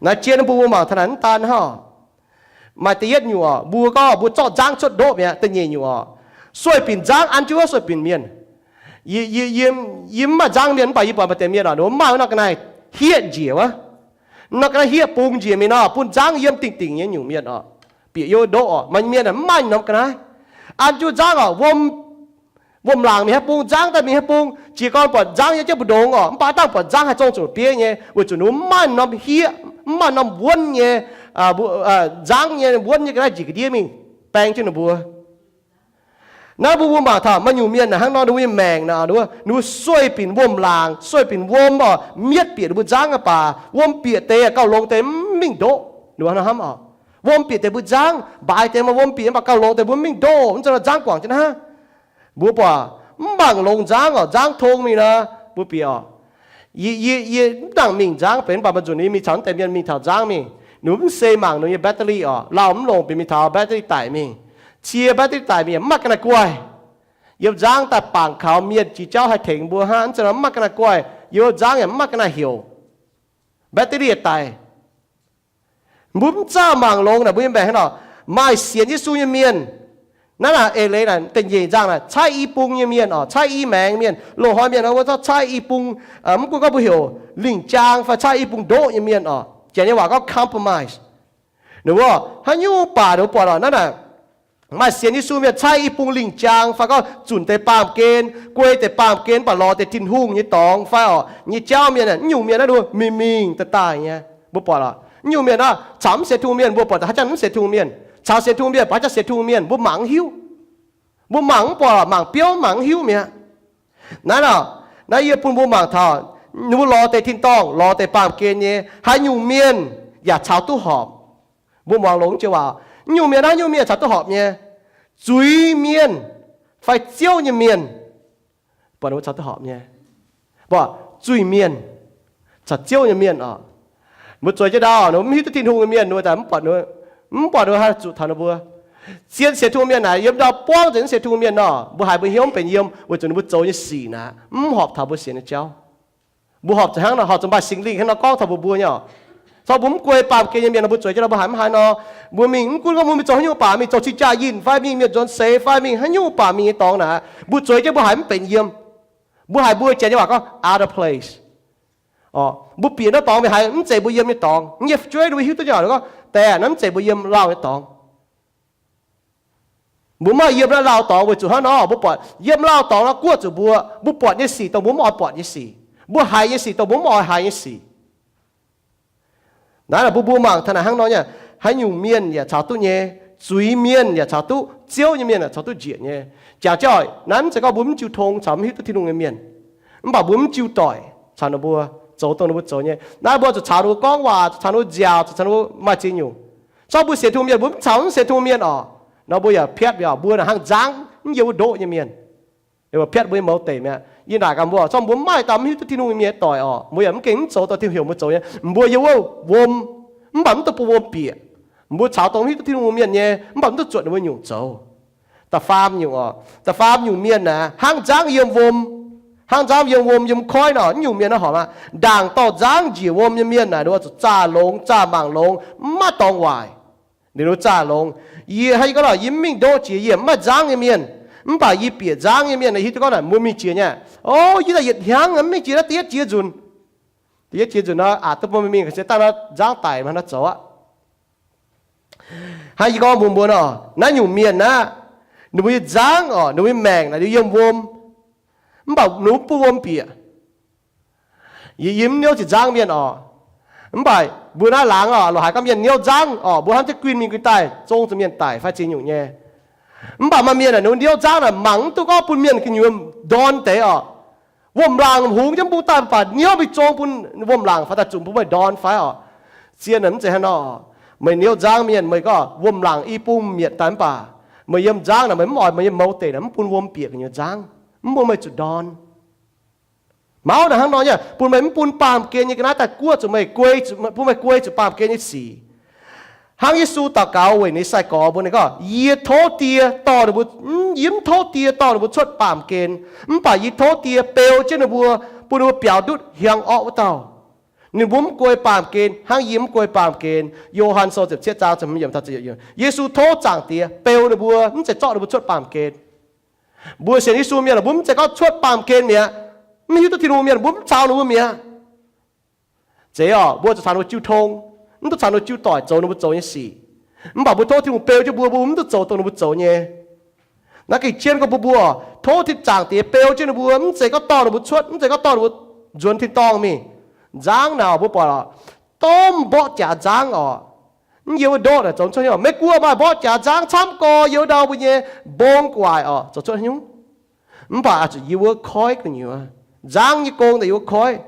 Naaiv jien mbuo, mbuo mangc taux naaic mv daan hnangv. Maaih da'yietv nyungc oc, mbuo gorngv mbuo zorqv nzangv cuotv ndoqv mi'aqv. Da'nyeic nyungc oc, sueih binc nzangv an jienv wuov sueih binc mienh. Yie, yie, yie, yie mv maaih nzangv mienh mv baac yie buatc maaih deix mienh oc, ninh mbuo maaih wuov norm ga'naaiv hieqv njiec wuov. Norm ga'naaiv hieqv bungx njiec mingh nor, bun nzangv yiem dingc dingc nyei nyungc mienh oc, bieqc yiem wuov ndoqv oc. Maaih mienh mv maaih norm ga'naaiv, an jienv nzangv oc, wuom, wuom-laangc mingh haaix bung, nzangv daaih mingh haaix bung. Jiez gorn buatc nzangv yiem jienv mbu'ndongx oc, mv baac dangh buatc nzangv haih zong zuqc bieiv nyei, weic zuqc ninh mbuo mv maaih norm hieqv, mv maaih norm wuonv nyei, nzangv nyei wuonv nyei ga'naaiv njiec ga'ndiev mingh baeng jienv ninh mbuo. Naaiv mbuo, mbuo mangc taux maaih nyungc mienh naaic hnangv nor, ninh mbuo nyei maengc naaic, ninh mbuo sueih binc wuom-laangc, sueih binc wuom oc, mietv bieqc ninh mbuo nzangv aqv baac wuom bieqc deix gauh longx deix mv mingh ndoqv. Ninh mbuo hnangv hnamv oc, wuom bieqc deix mbuo nzangv, mbaaix deix maaih wuom bieqc mv baac gauh longx deix mbuo mv mingh ndoqv, mv zeiz nor nzangv guangc jienv hnangv. Mbuo buatc mv mangc longx nzangv oc, nzangv tong mingh nor, mbuo bieqc oc. Yie, yie, yie mv nangc mingh nzangv benx mv baac maaih nzunc yie mingh taux naaiv deix mienh mingh taux nzangv mingh, ninh mbuo mv sei mangc ninh nyei battery oc, lauh mv longc benx mingh taux battery daic mingh. Cie battery daic mingh yaac mv maaih ga'naaiv guaih. Yiem nzangv daaih bangc kaux mienh jiex jauv haih tengx mbuo hnangv, mv zeiz nor mv maaih ga'naaiv guaih. Yiem nzangv yaac mv maaih ga'naaiv heuc, battery yaac daic. Mbuo mv zauh mangc longx naaic mbuo nyei maengc hnangv nor. Maaih sienx Yesu nyei mienh, naaiv naaic eix leiz naaic da'nyeic nzangv naaic caaiv i bung nyei mienh oc, caaiv i maengx mienh. Loz-hnoi mienh wuov caaiv i bung, mv gunv gorngv mbuo heuc lingc jaang fai caaiv i bung ndoqv nyei mienh oc, Janx nyei waac gorngv compromise. Ninh mbuo haaix nyungc baac ninh mbuo buatc oc, naaiv naaic maaih sienx Yesu mienh caaiv i bung lingc jaang fai gorngv zunc deix baamh gen, guei deix baamh gen, mv baac lorz deix Tin-Hungh nyei dorngx fai oc nyei jauv mienh, naaiv nyungc mienh naaiv ninh mbuo mingh mingh daaih daaih nyei. Mbuo buatc oc, naaiv nyungc mienh naaiv caux mv sienx Tin-Hungh mienh, mbuo buatc haaix zanc mv sienx Tin-Hungh mienh, caux sienx Tin-Hungh mienh, buatc haaix zanc sienx Tin-Hungh mienh, mbuo mangc mv hiuv. Mbuo mangc mv buatc, mangc biouv mangc mv hiuv mi'aqv. Naaiv oc, naaiv yie bun mbuo mangc taux ninh mbuo lorz deix tin-dorngh, lorz deix baamh gen nyei haaix nyungc mienh yaac caux duqv horpc. Mbuo muangx longx jienv waac, naaiv nyungc mienh, naaiv nyungc mienh caux duqv horpc nyei. Zuiz mienh fai ziouv nyei mienh, buatc ninh mbuo caux duqv horpc nyei. Buatc zuiz-mienh caux ziouv nyei mienh oc, mbuo zueiz jienv ndau, ninh mbuo mv hiuv duqv Tin-Hungh nyei mienh, ninh mbuo mv buatc, mv buatc ninh mbuo haih zuqc taux ninh mbuo. Zien sienx Tin-Hungh mienh naaic yiem ndau buangv nzengc mv sienx Tin-Hungh mienh nor, mbuo haiz mbuo hnyouv mv benx yiem weic zuqc ninh mbuo zoux nyei sic naaic mv horpc taux mbuo sienx nyei jauv. Mbuo horpc zuqc hnangv nor, horpc zuqc maaih Singx Lingh hnangv nor gorngv taux mbuo mbuo nyei oc. Caux mbuo mv guei baamh gen nyei mienh nor, mbuo zueiz jienv nor mbuo haiz mv haiz nor, mbuo mingh mv gunv gorngv mbuo mingh zoux haaix nyungc baac, mingh zoux cing jaa yinh fai mingh mienh nzuonx seix fai mingh haaix nyungc baac mingh nyei dorngx naaic, mbuo zueiz jienv mbuo haiz mv benx yiem. Mbuo haiz mbuo Janx nyei waac gorngv out of place. Mbuo bieqc naaiv dorngx mingh haiz mv zeiz mbuo yiem nyei dorngx. Nyei fu'jueiv ninh mbuo hiuv duqv nyei oc, gorngv daaih naaiv mv zeiz mbuo yiem lauh nyei dorngx. Mbuo mv maaih yiem naaiv lauh dorngx weic zuqc hnangv nor, mbuo buatc yiem lauh dorngx nor guoqv zuqc mbuo, mbuo buatc nyei sic dongh mbuo mv oix buatc nyei sic, mbuo haiz nyei sic dongh mbuo mv oix haiz nyei sic. Naaiv mbuo mbuo mangc taux naaic hnangv nor nyei, haaix nyungc mienh yaac caux duqv nyei, zuiz mienh yaac caux duqv, ziouv nyei mienh yaac caux duqv njiec nyei. Jangx jienv oc, naaiv mv zeiz gorngv mbuo mv jiu tong caux mv hiuv duqv Tin-Hungh nyei mienh, mv baac mbuo mv jiu doic caux ninh mbuo zoux dongh ninh mbuo zoux nyei. Naaiv mbuo zuqc caux ninh mbuo gorngv waac, zuqc caux ninh mbuo nziaauc, zuqc caux ninh mbuo maaih ziex nyungc. Zorqv mbuo sienx Tin-Hungh mienh, mbuo mv caux mv sienx Tin-Hungh mienh oc, nor mbuo yaac piatv mi'aqv. Mbuo naaic hnangv nzangv mv yiem wuov ndoqv nyei mienh. Piatv mbuo nyei mouz deic mi'aqv. Yie naaic gaax mbuo, zorqv mbuo maaih dauh mv hiuv duqv Tin-Hungh nyei mienh doic orqc, mbuo yaac mv gengh mv zoux dongh Tin-Hungh heuc mbuo zoux nyei. Mbuo yiem wuov wuom, mv baac mv dungx bun wuom bieqc. Mbuo caux dongh mv hiuv duqv Tin-Hungh mienh nyei, mv baac mv dungx zuotc ninh mbuo nyungc zoux. Da'faam nyungc orqc, da'faam nyungc mienh naaic hnangv nzangv yiem wuom, hnangv nzangv yiem wuom yiem koiv nor, naaiv nyungc mienh naaiv horpc aqv. Ndaangc dorh nzangv njiec wuom nyei mienh naaic, ninh mbuo zuqc zaah longx, zaah mangc longx, mv maaih dorngx waaic. Ninh mbuo zaah longx. Yie hnangv yie gorngv nor, yie mv mingh ndoqv jiex, yie mv maaih nzangv nyei mienh. Mv baac yie bieqc nzangv nyei mienh naaic, hiuv duqv gorngv naaic mbuo mingh jiex nyei. O, yie daaih yietc hnyangx mv mingh jiex naaiv da'yietv jiex nzunc. Da'yietv jiex nzunc nor, aqc duqv bun mingh ga'sie dangh nor nzangv daic hnangv nor zoux aqv. Hnangv yie gorngv mbuox mbuo nor, naaiv nyungc mienh naaiv, ninh mbuo nyei nzangv orqc, ninh mbuo nyei maengc naaic, ninh yiem wuom, mv baac ninh mv bun wuom bieqc. Yie, yie mv niouv ziepc nzangv mienh orqc. Mv baac mbuo naaiv laangz orqc, loz-haaix gorngv mienh niouv nzangv orqc, mbuo hnamv jienv guinh mingh guinh daaih zong zuqc mienh daic fai ziex nyungc nyei. Mv baac maaih mienh naaic, ninh mbuo niouv nzangv naaic mangc mv duqv gorngv bun mienh gu'nyuoz ndorn deix orqc. Wuom-laangc hungx jienv mbuo daaih mv baac niouv mingh zong bun wuom-laangc fai daaih zunc bun meih ndorn fai orqc. Zien naaic mv zeiz hnangv nor. Meih niouv nzangv mienh, meih gorngv wuom-laangc i bung mietc daaih mv baac meih yiem nzangv naaic, meih mv oix meih nyei mouz deic naaic mv bun wuom bieqc gu'nyuoz nzangv, mv bun meih zuqc ndorn. Mauv naaic hnangv nor nyei, bun meih mv bun baamh gen nyei ga'naaiv daaih guoqv zuqc meih, bun meih guei zuqc baamh gen nyei sic. Hnangv Yesu daux gaux weic ninh nyei sai-gorx mbuo, ninh gorngv, Yie tov Die dorh ninh mbuo, yie mv tov Die dorh ninh mbuo cuotv baamh gen, mv baac yie tov Die beu jienv ninh mbuo, bun ninh mbuo biaux ndutv hiaang orqv wuov dauh. Ninh mbuo mv guei baamh gen hnangv yie mv guei baamh gen. Yo^han Sou ziepc cietv zaang ziepc hmz yiemc taux ziepc yietc yiemc. Yesu tov Zaangc Diex beu ninh mbuo, mv zeiz zorqv ninh mbuo cuotv baamh gen. Mbuo sienx Yesu mienh, mbuo mv zeiz gorngv cuotv baamh gen mi'aqv. Mv hiuv duqv Tin-Hungh mienh, mbuo mv caux ninh mbuo mi'aqv. Zeiz orqc, mbuo zuqc caux ninh mbuo jiu tong, mv duqv caux ninh mbuo jiu doic zoux ninh mbuo zoux nyei sic. Mv baac mbuo tov Tin-Hungh beu jienv mbuo, mbuo mv duqv zoux dongh ninh mbuo zoux nyei. Naaiv gengh jienv gorngv mbuo, mbuo tov Tin Zaangc Diex beu jienv ninh mbuo, mv zeiz gorngv dorh ninh mbuo cuotv, mv zeiz gorngv dorh ninh mbuo nzuonx tin-dorngh mingh. Nzangv naaic mbuo buatc lorqc, domh mborqv jaax nzangv orqc. Mv yiem wuov ndoqv naaic zoux mv cuotv nyungc. Maiv gunv maaih mborqv jaax nzangv camv gorx yiem wuov ndau mbuo nyei mbong gu'nguaaic orqc, zoux cuotv nyungc. Mv baac zuqc yiem wuov koiv gu'nyuoz, nzangv nyei gong daaih yiem wuov koiv.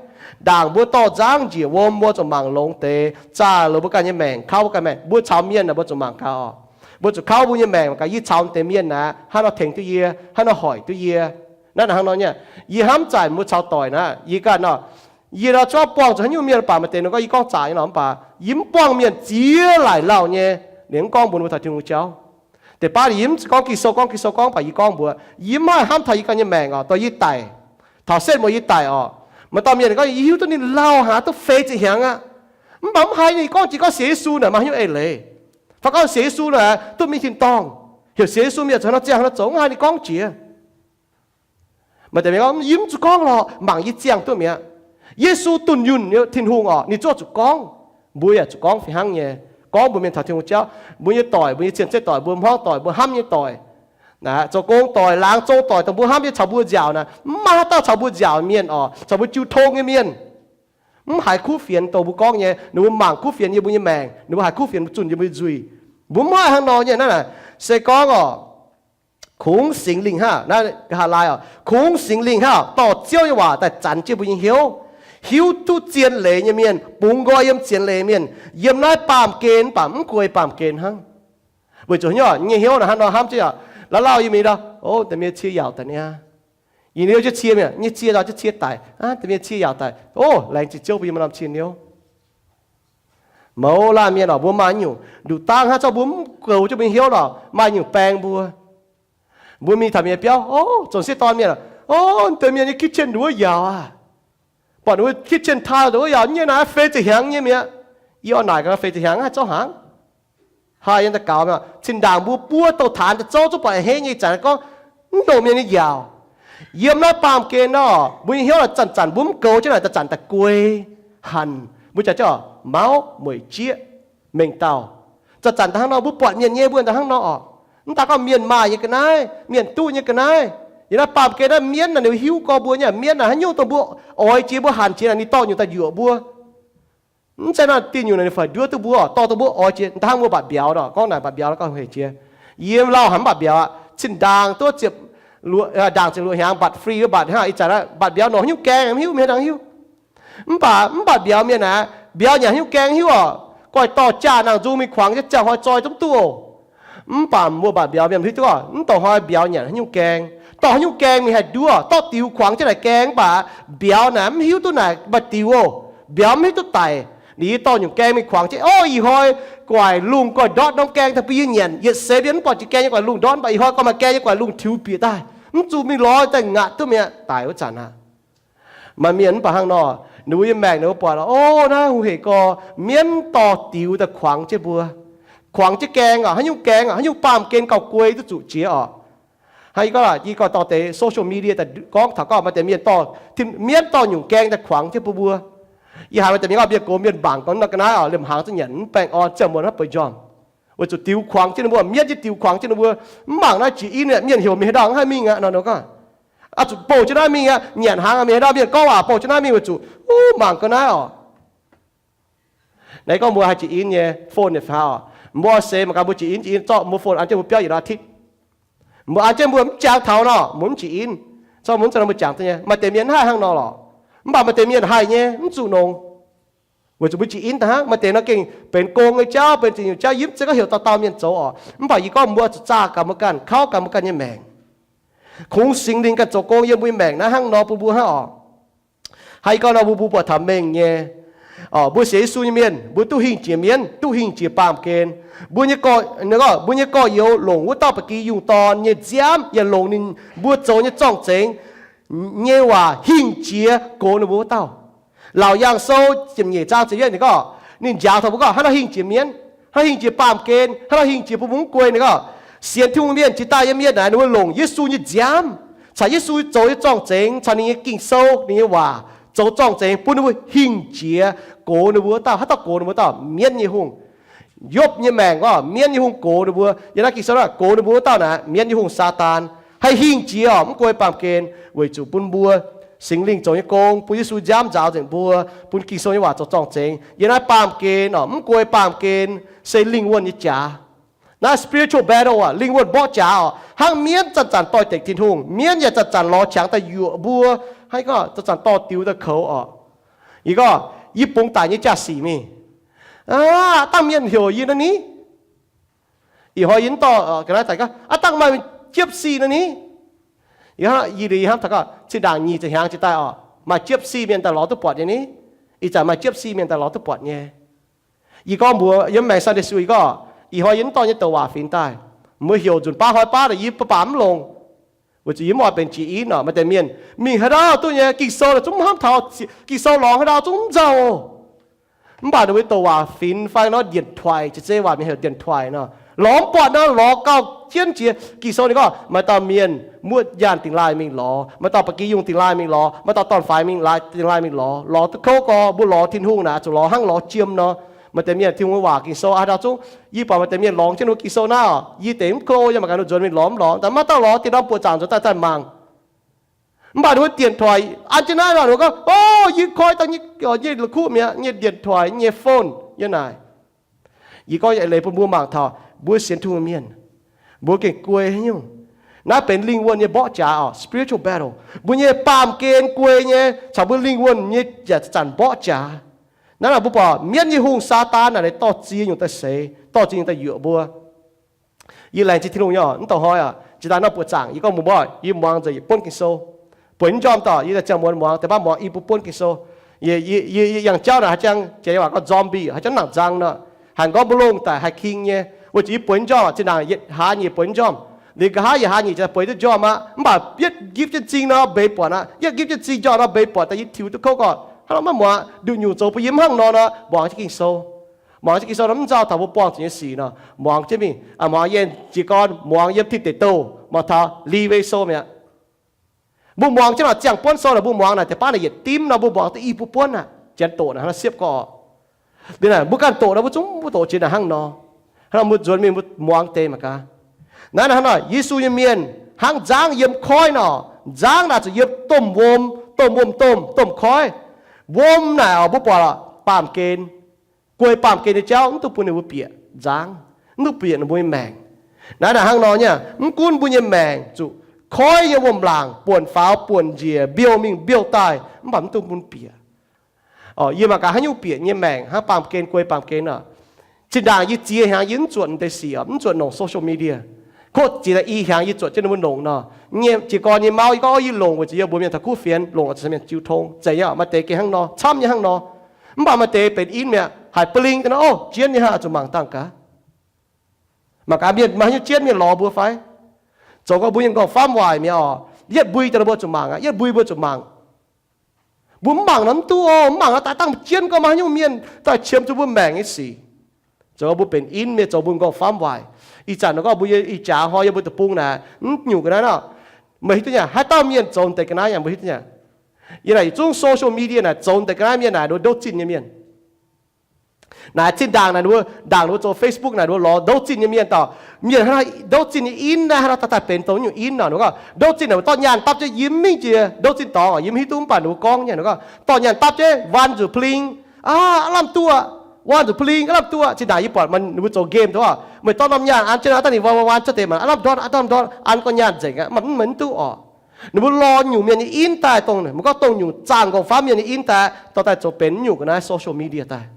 Ndaangc mbuo dorh nzangv njiec wuom, mbuo zuqc mangc longx deix, zaah longx mbuo ganh nyei maengc, kauv mbuo ganh maengc. Mbuo caux mienh naaic mbuo zuqc mangc gaax orqc. Mbuo zuqc kauv mbuo nyei maengc gaax, yie caux deix mienh naaic hnangv nor tengx duqv yie, hnangv nor hoic duqv yie. Naaiv hnangv nor nyei, yie hnamv zaaic mbuo caux doic naaiv, yie ganh nor, yie nor zungv buangh zuqc haaix nyungc mienh baac maaih deix ninh gorngv yie gorngv zaqc nyei lorqc, mv baac yie mv buangh mienh ziex laaic lauh nyei, ninh mv gorngv mbuox mbuo taux Tin-Hungh jauv. Deix baav yie mv gorngv Ging-Sou, gorngv Ging-Sou gorngv baac yie gorngv mbuox, yie mv haih hnamv taux yie ganh nyei maengc orqc, dongh yie daic, taux setv muoz yie daic orqc. Maaih dauh mienh ninh gorngv yie hiuv duqv ninh lauh haic duqv feix ziepc hnyangx aqv. Mv baac mv haiz ninh gorngv jiex gorngv sienx Yesu naaic maaih haaix nyungc eix leiz. Fai gorngv sienx Yesu naaic duqv mingh tin-dorngh, heuc sienx Yesu mienh zuqc hnangv nor ziangh hnangv nor zoux, mv haiz ninh gorngv jiex. Maaih deix mienh gorngv, yie mv zuqc gorngv lorqc, mangc yie ziangh duqv mi'aqv. Yesu dunh yunh nyei Tin-Hungh orqc, ninh zungv zuqc gorngv. Mbuo yaac zuqc gorngv fih hnangv nyei. Gorngv mbuox mienh taux Tin-Hungh jauv. Mbuo nyei doic, mbuo nyei cien-ceqv doic, mbuo hmuangv doic, mbuo hnamv nyei doic, zoux gong doic, laangz zong doic, dongh mbuo hnamv nyei caux mbuo nziaauc naaic, mv maaih haaix dauh caux mbuo nziaauc mienh orqc, caux mbuo jiu tong nyei mienh. Mv haiz kuv fienx dongh mbuo gorngv nyei, ninh mbuo mangc kuv fienx yiem mbuo nyei maengc, ninh mbuo haiz kuv fienx mbuo zunh yiem mbuo nyei nzuih. Mbuo mv haih hnangv nor nyei naaiv naaic. Se gorngv orqc, kungx Singx Lingh hnangv, naaiv nqa'haav laai orqc, kungx Singx Lingh hnangv dorh Ziouv nyei waac daaih zanc jienv mbuo nyei hnyouv, hiuv duqv zien leiz nyei mienh, bungx nqoi yiem zien leiz mienh, yiem naaiv baamh gen mv baac mv guei baamh gen hnangv. Weic zuqc nyei, nyei hnyouv naaic hnangv nor hnamv jienv orqc, lauh lauh yie mingh ndau, o, deix mienh cie yaauc daic niaa. Yie niouv jienv cie mienh, nyei cie ndau jienv cie daic, deix mienh cie yaauc daic, o, laengz zingh Ziouv mbuo yiem maaih norm cie niouv. Mouz laanh mienh orqc, mbuo maaih nyungc nduqc dangv hnangv, zorqv mbuo mv goux jienv mbuo nyei hnyouv lorqc, maaih nyungc baeng mbuo. Mbuo mingh taux mienh biauv, o, zong sieqv dorn mienh, o, deix mienh nyei kitchen nduov yaauc aqv. Buatc ninh mbuo kitchen tile nduov yaauc nyei naaic, feix ziepc hnyangx nyei mi'aqv. Yie oix naaic gaax, feix ziepc hnyangx haih zorqv hnaangx? Haih yiem daaih gaux mi'aqv. Zinh ndaangc mbuo buov douz-taanx daaih zouv zungv buatc a'hneiv nyei, ih zanc gorngv mv ndongc mienh nyei yaauc. Yiem naaiv baamh gen nor, mbuo nyei hnyouv naaic zanc-zanc mbuo mv goux jienv naaic, zanc-zanc daaih guei hanc. Mbuo jaax jienv mauv mueic jieqv mengh dauh. Zanc-zanc daaih hnangv nor, mbuo buatc mienh nyei mbuo daaih hnangv nor orqc. Mv daaih gorngv mienh maaih nyei ga'naaiv, mienh duqv nyei ga'naaiv, yiem naaiv baamh gen naaiv mienv naaic ninh hiuv gorx mbuo nyei, mienv naaic haaix nyungc dongh mbuo oix jiex mbuo hanc jiex naaic ninh dorh nyungc daaih yuoqc mbuo. Mv zeiz naaic diuh nyungc naaic ninh faix nduov duqv mbuo, dorh duqv mbuo oix jiex. Da'hnangv mbuo mbatc mbiauz nor, gorngv naaic mbatc mbiauz gorngv hec jiex. Yie lauh haic mv mbatc mbiauz aqv. Cin-ndaangc duqv ziepc, ndaangc ziepc luoqc hnyangx mbatc free, mbatc hnangv ih zanc aqv, mbatc mbiauz nor haaix nyungc gaeng mv hiuv, mienh haaix nyungc hiuv. Mv baac mv mbatc mbiauz mienh aeqv, mbiauz nyanc haaix nyungc gaeng hiuv orqc. Goiv dorh jaa nangh nzung mingh kuangx jienv ziangh hnoi zoi zungv duqv oc. Mv baac mbuo mbatc mbiauz mienh hiuv duqv gorngv mv dongh hnoi mbiauz nyanc haaix nyungc gaeng. Dorh haaix nyungc gaeng mingh haih nduov? Dorh diux kuangx jienv naaic gaeng mv baac mbiauz naaic mv hiuv duqv naaic maaih diux oc. Mbiauz mv hiuv duqv daic. Ninh dorh nyungc gaeng mingh kuangx jienv, o, ih hnoi guaic lungh goiv ndortv norm gaeng daaih bun yie nyanc. Yietc seix mienh mv buatc jiex gaeng nyei guaic lungh ndortv, mv baac ih hnoi gorngv maaih gaeng nyei guaic lungh tiux bieqc daaih, mv zuqc mingh lorz daaih ngaatc duqv mi'aqv. Daic wuov zanc aqv. Maaih mienh mv baac hnangv nor, ninh mbuo nyei maengc ninh mbuo buatc, o, naaiv hungh hec gorx, mienv dorh diux daaih kuangx jienv mbuo. Kuangx jienv gaeng oc, haaix nyungc gaeng oc, haaix nyungc baamh gen gauh guei duqv zuqc jiex oc. Hnangv yie gorngv lorqc, yie gorngv dorh deix social media daaih gorngv taux gorngv maaih deix mienh dorh, mienv dorh nyungc gaeng daaih kuangx jienv bun mbuo. Yie haiz maaih deix mienh gorngv mienh gox mienh mangc gorngv nor ga'naaiv oc, liemh hnaangx zungv nyanc mv baengh orn, ziangh muonz hnangv bueix njormh. Weic zuqc diux kuangx jienv ninh mbuo, mienv nyei diux kuangx jienv ninh mbuo. Mv mangc naaiv jiex in, mienh heuc mingh haaix ndau haih mingh aqv nor, ninh gorngv, oix zuqc bouh jienv naaiv mingh aqv, nyanc hnaangx mingh haaix ndau, mienh gorngv waac bouh jienv naaiv mingh, weic zuqc, o, mangc ga'naaiv oc. Naaiv gorngv mbuo haih jiex in nyei phone nyei fai oc, mbuo seix mangc gaax mbuo jiex in, jiex in zorqv mbuo phone an jienv mbuo biauv yietc atitv. Mbuo an jienv mbuo mv jangx taux nor, mbuo mv jiex in. Zorqv mbuo mv zeiz nor mbuo jangx duqv nyei. Maaih deix mienh mv haih hnangv nor lorqc. Mv baac maaih deix mienh haih nyei, mv zuqc nongc. Weic zuqc mbuo jiex in daaih hnangv. Maaih deix nor gengh benx gong nyei jauv, benx ziex nyungc jauv, yie mv zeiz gorngv heuc dauh dauh mienh zoux oc. Mv baac yie gorngv mbuo zuqc zaah gaax mbuo ganh, kauv gaax mbuo ganh nyei maengc, kungx Singx Lingh ganh zoux gong yiem mbuo nyei maengc naaiv hnangv nor bun mbuo hnangv oc. Hnangv yie gorngv nor, mbuo mbuo buatc taux mengh nyei, mbuo sienx Yesu nyei mienh mbuo duqv hingh jiex mienv, duqv hingh jiex baamh gen. Mbuo nyei gorx, mbuo nyei gorx-youz longc wuov dauh ba'gi yungh dorn nyei nziaamv yaac longc ninh mbuo zoux nyei zorng-zengx nyei waac hingh jiex gox ninh mbuo wuov dauh. Laauc Yaangh Sou ziepc nyeic zaang ziepc yietv ninh gorngv, ninh njaaux taux mbuo gorngv hnangv nor hingh jiex mienv, hnangv hingh jiex baamh gen, hnangv nor hingh jiex bun mbuo mv guei. Ninh gorngv sienx Tin-Hungh mienh jiex daaih nyei mienh naaic ninh mbuo longc Yesu nyei nziaamv caux Yesu zoux nyei zorng-zengx, caux ninh nyei Ging-Sou, ninh nyei waac zoux zorng-zengx bun ninh mbuo hingh jiex gox ninh mbuo wuov dauh. Haaix dauh gox ninh mbuo wuov dauh? Mienv nyei hungh. Yopv nyei maengc gorngv mienv nyei hungh gox ninh mbuo. Yiem naaiv Ging-Sou naaic gox ninh mbuo wuov dauh naaic mienv nyei hungh, Saadaan. Haih hingh jiex oc, mv guei baamh gen, weic zuqc bun mbuo Singx Lingh zoux nyei gong, bun Yesu nziaamv nzaaux nzengc mbuo, bun Ging-Sou nyei waac zoux zorng-zengx. Yiem naaiv baamh gen oc, mv guei baamh gen se lingh wuonh nyei jaax. Naaiv spiritual battle oc, lingh wuonh mborqv jaax oc. Hnangv mienv zanc-zanc doix-dekc Tin-Hungh, mienv yaac zanc-zanc lorz qangx daaih yuoqc mbuo. Hnangv yie gorngv zanc-zanc dorh diux daaih koux oc. Yie gorngv yie bungx daic nyei jaa-sic mingh, aav dangh mienh heuc yie nor ni. Ih hnoi yie mv dorh ga'naaiv daaih gorngv, aav dangh maaih gypsy nor ni. Yie hnamv taux gorngv zinh ndaangc nyic ziepc hnyangx jiex daaih oc, maaih gypsy mienh daaih lorz duqv buatc nyei ni. Ih zanc maaih gypsy mienh daaih lorz duqv buatc nyei. Yie gorngv mbuox yiem maengx Sunday school, yie gorngv ih hnoi yie mv dorh nyei douc waac finx daaih. Mbuo heuc nzunc baav hnoi baav daaih yie baac mv longc. Weic zuqc yie mv oix benx jiex in oc. Maaih deix mienh mingh haaix ndau duqv nyei, Ging-Sou naaic zungv mv hnamv taux, Ging-Sou lorngx haaix ndau zungv mv nzauh. Mv baac ninh mbuo douc waac finx fai nor dienx-toic, jiex zeiv waac mienh heuc dienx-toic nor, lorz mv buatc nor, lorz gauh jienv jiex. Ging-Sou ninh gorngv maaih dauh mienh muoqv nyaanh dingx laaih mingh lorz, maaih dauh ba'gi yungh dingx laaih mingh lorz, maaih dauh dorn-faix mingh laaih, dingx laaih mingh lorz. Lorz duqv kouv gorx, mbuo lorz Tin-Hungh naaic zuqc lorz hnangv lorz jiem nor. Maaih deix mienh Tin-Hungh nyei waac Ging-Sou haaix ndau zungv, yie buatc maaih deix mienh lorngx jienv ninh mbuo Ging-Sou naaiv oc, yie deix mv klo, yie mangc gaax ninh nzuonx mingh lorz mv lorz. Daaih maaih dauh lorz, dinh norm buoqc zaangc nzuonx daaih daaih mangc. Mv baac ninh mbuo dienx-toic an jienv naaiv nor, ninh mbuo gorngv, o, yie koi dangh nyei, nyei la'kuqv mi'aqv, nyei dienx-toic, nyei phone yiem naaic. Yie gorngv leiz bun mbuo mangc taux mbuo sienx Tin-Hungh mienh, mbuo gengh guei haaix nyungc. Naaiv benx lingh wuonh nyei mborqv jaax oc, spiritual battle. Mbuo nyei baamh gen guei nyei caux mbuo lingh wuonh nyei yaac zanc mborqv jaax. Naaiv naaic mbuo buatc mienv nyei hungh Saadaan naaic, ninh dorh ziex nyungc daaih seix, dorh ziex nyungc daaih yuoqc mbuo. Yie laengz zingh Tin-Hungh nyei oc, mv dongh hnoi oc, jiex daaih nor buoqc zaangc yie gorngv mbuo mbuo, yie muangx nzengc yietc buonv Ging-Sou. Bueix njormh doc, yie daaih ziangh muonz muangx, deix baav muangx i buo buonv Ging-Sou. Yie, yie, yie yangh jauv naaic haaix jangx, jiex nyei waac gorngv zombie, haaix jangx nangc nzang nor, hanc nqorngv mbu'longh daic, haih king nyei. Weic zuqc yie bueix njormh, zinh ndaangc yietc hlaax nyeic bueix njormh. Liuz nqa'haav yietc hlaax nyeic jiex bueix duqv njormh aqv, mv baac yietv nqipv jienv m'zing nor mbeix buatc aqv. Yietv nqipv jienv m'zing njormh nor mbeix buatc, daaih yie tiux duqv kouv gorqv, hnangv nor maiv muangx, nduqc nyungc zoux bun yie mv hnangv nor nor, muangx jienv Ging-Sou. Muangx jienv Ging-Sou nor mv nzauh taux mbuo buangh zuqc nyei sic nor, muangx jienv mingh, muangx yiem jiez gorn, muangx yiem Tin Deic Douh, muangx taux Lee Vei Sou mi'aqv. Mbuo muangx jienv naaic ziangh buonv sou naaic, mbuo muangx naaic deix baav naaic yietc dimv nor, mbuo muangx duqv i buo buonv aqv. Janx doqc naaic hnangv naaiv siepv gorqv. Liuz naaic mbuo ganh doqc nor, mbuo zungv mv doqc jiex naaic hnangv nor. Hnangv nor mbuo nzuonx mingh mbuo muangx deix mangc gaax. Naaiv hnangv nor, Yesu nyei mienh hnangv nzangv yiem koiv nor, nzangv naaic zuqc yiem domh wuom, domh wuom-domh, domh koiv. Wuom naaic oc, mbuo buatc baamh gen, guei baamh gen nyei jauv mv duqv bun ninh mbuo bieqc nzangv, mv duqv bieqc ninh mbuo nyei maengc. Naaiv naaic hnangv nor nyei, mv gunv mbuo nyei maengc zuqc koiv nyei wuom-laangc buonc faaux buonc njiec, mbiouh mingh mbiouh daaih, mv baac mv duqv bun bieqc. Yie mangc gaax haaix nyungc bieqc nyei maengc, hnangv baamh gen, guei baamh gen oc. Zinh ndaangc yie ziex hnyangx yie mv zuotc deix sic oc, mv zuotc nongc social media. Kotv ziqc daaih i hnyangx yie zuotc jienv ninh mbuo longc nor, nyei jiez gorn nyei mauv yie gorngv, Ov, yie longc weic zuqc yie mbuox mienh taux kuv fienx, longc oix zuqc mienh jiu tong. Zeiz nyei, maaih deix gengh hnangv nor, camv nyei hnangv nor. Mv baac maaih deix benx in mi'aqv, haiz ba'ling daaih nor, ov, jienv nyei hnangv, oix zuqc mangc dangh gaax. Mangc gaax mienh maaih haaix nyungc jienv mienh lorz mbuo fai? Zoux gau mbuo nyei m'nqorngv famv waaic mi'aqv oc. Yietv mbui daaih mbuo zuqc mangc aqv, yietv mbui mbuo zuqc mangc. Mbuo mv mangc nor mv duqv oc. Mv mangc nor daaih dangh jienv gorngv maaih haaix nyungc mienh daaih qiemx zuqc mbuo maengc nyei sic. Zoux gau mbuo benx in mienh, zoux mbuo m'nqorngv famv waaic. Ih zanc nor gorngv mbuo nyei ih jaax hnoi yiem mbuo deic-bung naaic, mv nyungc ga'naaiv nor, meih hiuv duqv nyei, haaix dauh mienh zoux deix ga'naaiv yaac meih hiuv duqv nyei. Yie naaic yietc zungv social media naaic zoux deix ga'naaiv mienh naaic, nduov zinh nyei mienh. Naaic zinh ndaangc naaic, nduov ndaangc nduov zoux Facebook naaic, nduov lorz nduov zinh nyei mienh dorh. Mienh hnangv nduov zinh nyei in naaiv, hnangv nor daaih daaih benx dongh nyungc in nor. Nduov gau nduov zinh naaic, dorh nyaanh dapv jienv yiem mingh jiex nduov zinh dorngx, yie mv hiuv duqv mv baac nduov gorngv nyei. Nduov gau dorh nyaanh dapv jienv waan nzuqc pa'ling, aav, aav lamh duqv, waan nzuqc pa'ling, aav lamh duqv. Zinh ndaangc yie buatc maaih ninh mbuo zoux game dongh, meih dorh norm nyaanh an jienv, aav, dangh ninh waan waan waan cuotv deix maah, aav lamh ndortv, aav lamh ndortv, an gau nyaanh nzengc aqv, mv, meih mv duqv oc. Ninh mbuo lorz nyungc mienh nyei in daaih dongh, meih gorngv dongh nyungc zaangh m'nqorngv famv mienh nyei in daaih, dorh daaih zoux benx nyungc ga'naaiv social media daaih.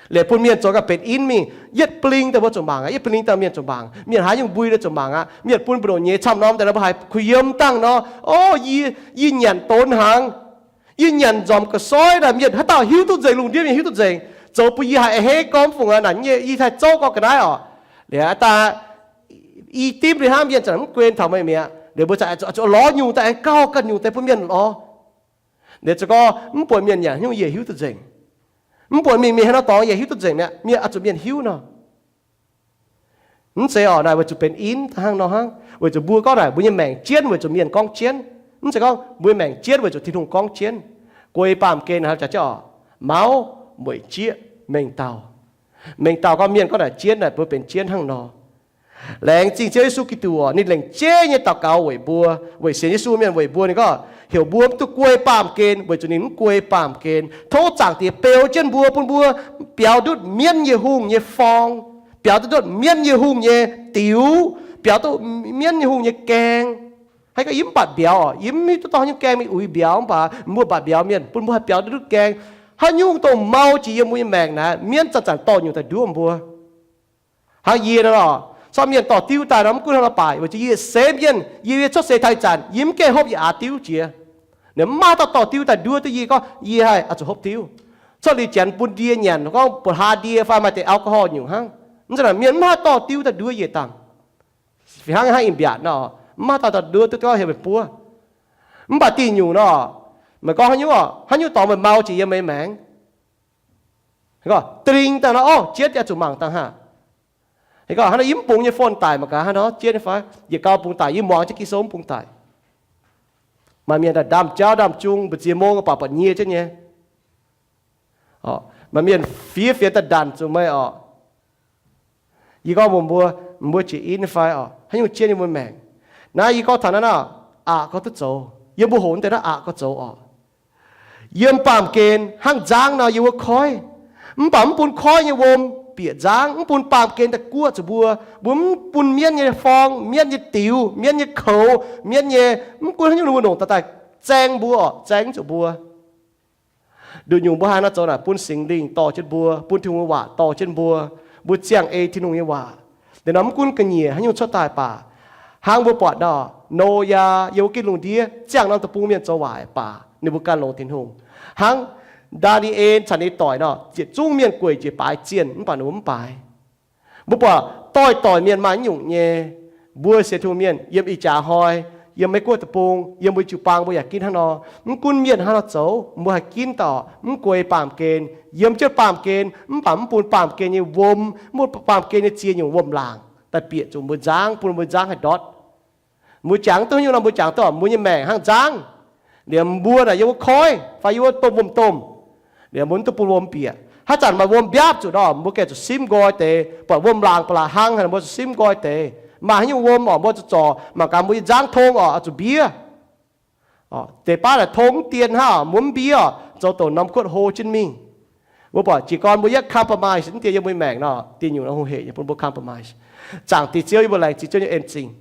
Liuz bun mienh zoux gau benx in mingh, yietv ba'ling daaih mbuo zuqc mangc aqv, yietv ba'ling daaih mienh zuqc mangc, mienh haaix nyungc mbui daaih zuqc mangc aqv. Mienh bun mbu'ndongx nyei camv norm daaih nor, mbuo haiz kuh yiem dangh nor, ov, yie, yie nyanc donx hnaangx, yie nyanc nzormc ga'soiv naaic, mienh haaix dauh hiuv duqv nzengc, lungh ndiev mienh hiuv duqv nzengc, zoux bun yie haiz a'hneiv gormx fungc aqv, naaic nyei yie haih zouv gau ga'naaiv oc. Liuz daaih i dimv liuz hnangv mienh zanc mv guen taux meih mi'aqv. Liuz mbuo zanc zuqc lorz nyungc daaih aengx gauh ganh nyungc deix bun mienh lorz. Liuz zoux gau mv buatc mienh yaac haaix nyungc yie hiuv duqv nzengc. Mv buatc mingh mingh haaix nor dorngx yaac hiuv duqv nzengc mi'aqv, mienh oix zuqc mienh hiuv nor. Mv zeiz oc, naaic weic zuqc benx in hnangv nor hnangv, weic zuqc mbuo gorngv naaic mbuo nyei maengc jienv weic zuqc mienh gorngv jienv. Mv zeiz gorngv mbuo nyei maengc jienv weic zuqc Tin-Hungh gorngv jienv. Guei baamh gen jaax jienv oc, mauv, mueic jieqv, mengh dauh. Mengh dauh gorngv mienh gorngv naaic jienv naaic mbuo benx jienv hnangv nor. Laengz zingh Ziouv Yesu Giduc oc, ninh lengc jeiv nyei daux gaux weic mbuo, weic sienx Yesu mienh weic mbuo. Ninh gorngv heuc mbuo mv duqv guei baamh gen weic zuqc ninh mv guei baamh gen. Tov Zaangc Diex beu jienv mbuo, bun mbuo biaux ndutv mienv nyei hungh nyei forng, biaux duqv ndutv mienv nyei hungh nyei diux, biaux duqv mienv nyei hungh nyei gaeng. Haaix gorngv yie mv batc mbiauz oc, yie mv hiuv duqv dorh haaix nyungc gaeng mingh uix mbiauz, mv baac mbuo batc mbiauz mienh, bun mbuo haih biaux ndutv gaeng. Haaix nyungc dongh mau jiex yiem mbuo nyei maengc naaic, mienv zanc-zanc dorh nyungc daaih nduov mbuo. Hnangv yie nor, corc mienh dorh diuv daaih nor, mv gunv hnangv nor baac weic zuqc yie seix mienh, yie, yie cuotv seix taux ih zanc yie mv gaengh hopv yie aax diuv jiex. Ninh mv maaih dauh dorh diuv daaih nduov duqv yie gorngv yie haih oix zuqc hopv diuv. Corc liuz janx bun ndie nyanc gorngv buatc hlaax ndie fai maaih deix alcohol nyungc hnangv. Mv zeiz naaic mienh mv haih dorh diuv daaih nduov yie dangh. Fih hnangv hnangv ih mbiaatc nor, mv maaih dauh dorh nduov duqv gorngv heuc meih buov. Mv baac diuh nyungc nor, meih gorngv haaix nyungc oc, haaix nyungc dorngx meih mau jiex yiem meih maengc. Ding daaih nor, orv, jienv yaac zuqc mangc dangh haav. Hnangv nor yie mv bungx nyei phone daic mangc gaax, hnangv nor jienv nyei fai? Yietc gau bungx daic, yie muangx jienv Ging-Sou mv bungx daic. Maaih mienh daaih ndaamv-jauv ndaamv-jung mbu'ziex mong baac buatc nyie jienv nyei. Maaih mienh fiev fienx daaih ndanc zuqc meih oc. Yie gorngv mbuox mbuo, mbuo jiex in fai oc, haaix nyungc jienv yiem mbuo maengc. Naaiv yie gorngv taux naaiv nor, aqc gorngv duqv zoux. Yiem mbuo hoqc deix naaiv aqc gorngv zoux oc. Yiem baamh gen hnangv nzangv nor yiem wuov koiv. Mv baac mv bun koiv nyei wuom bieqc nzangv, mv bun baamh gen daaih guoqv zuqc mbuo. Mbuo mv bun mienv nyei forng, mienv nyei diux, mienv nyei koux, mienv nyei, mv gunv haaix nyungc ninh mbuo longc daaih daaih zaeng mbuo oc, zaeng zuqc mbuo. Nduqc nyungc mbuo haih nor zoux naaic bun Singx Lingh dorh jienv mbuo, bun Tin-Hungh nyei waac dorh jienv mbuo. Mbuo ziangh ei Tin-Hungh nyei waac. Liuz nor mv gunv ga'nyiec haaix nyungc cuotv daaih baac, hnangv mbuo buatc nor, Noyaa yiem wuov gitv lungh ndiev ziangh norm deic-bung mienh zoux waaic baac ninh mbuo ganh longx Tin-Hungh. Hnangv Ndaa^ni^en caux ninh doic nor, yietc zungv mienh gueic njiec baaix zienh mv baac ninh mbuo mv baaix. Mbuo buatc doix-doix mienh maaih nyungc nyei, mbuo sienx Tin-Hungh mienh yiem ih jaax hnoi, yiem Meiv Guoqv deic-bung, yiem mbuo jiu-baang mbuo yaac ginv hnangv nor. Mv gunv mienh hnangv nor zoux, mbuo haih ginv dorh mv guei baamh gen, yiem jienv baamh gen, mv baac mv bun baamh gen nyei wuom, mv bun baamh gen nyei ziex nyungc wuom-laangc daaih bieqc zuqc mbuo nzangv, bun mbuo nzangv haih ndortv. Mbuo jangx duqv nyungc nor, mbuo jangx duqv mbuo nyei maengc hnangv nzangv. Liemh mbuo naaic yiem wuov koiv fai yiem wuov domh wuom-domh, liemh mbuo mv duqv bun wuom bieqc. Haaix zanc maaih wuom mbiaapv zuqc nor, mbuo gengh zuqc simv nqoi deix. Buatc wuom-laangc ba'laqc hlang haic, mbuo zuqc simv nqoi deix. Maaih haaix nyungc wuom oc, mbuo zuqc zorc mangc gaax mbuo nyei nzangv tong oc, zuqc mbiev. Deix baav naaic tong mv dien hnangv, mbuo mv mbiev oc, zoux douc norm kuotv hlo jienv mingh. Mbuo buatc jiez gorn mbuo yietv compromise mv dien yiem mbuo nyei maengc nor, dinh nyungc nor hungh hec nyei bun mbuo compromise. Zaangc Diex Ziouv, yie mbuo laengz zingh Ziouv nyei en-zingh.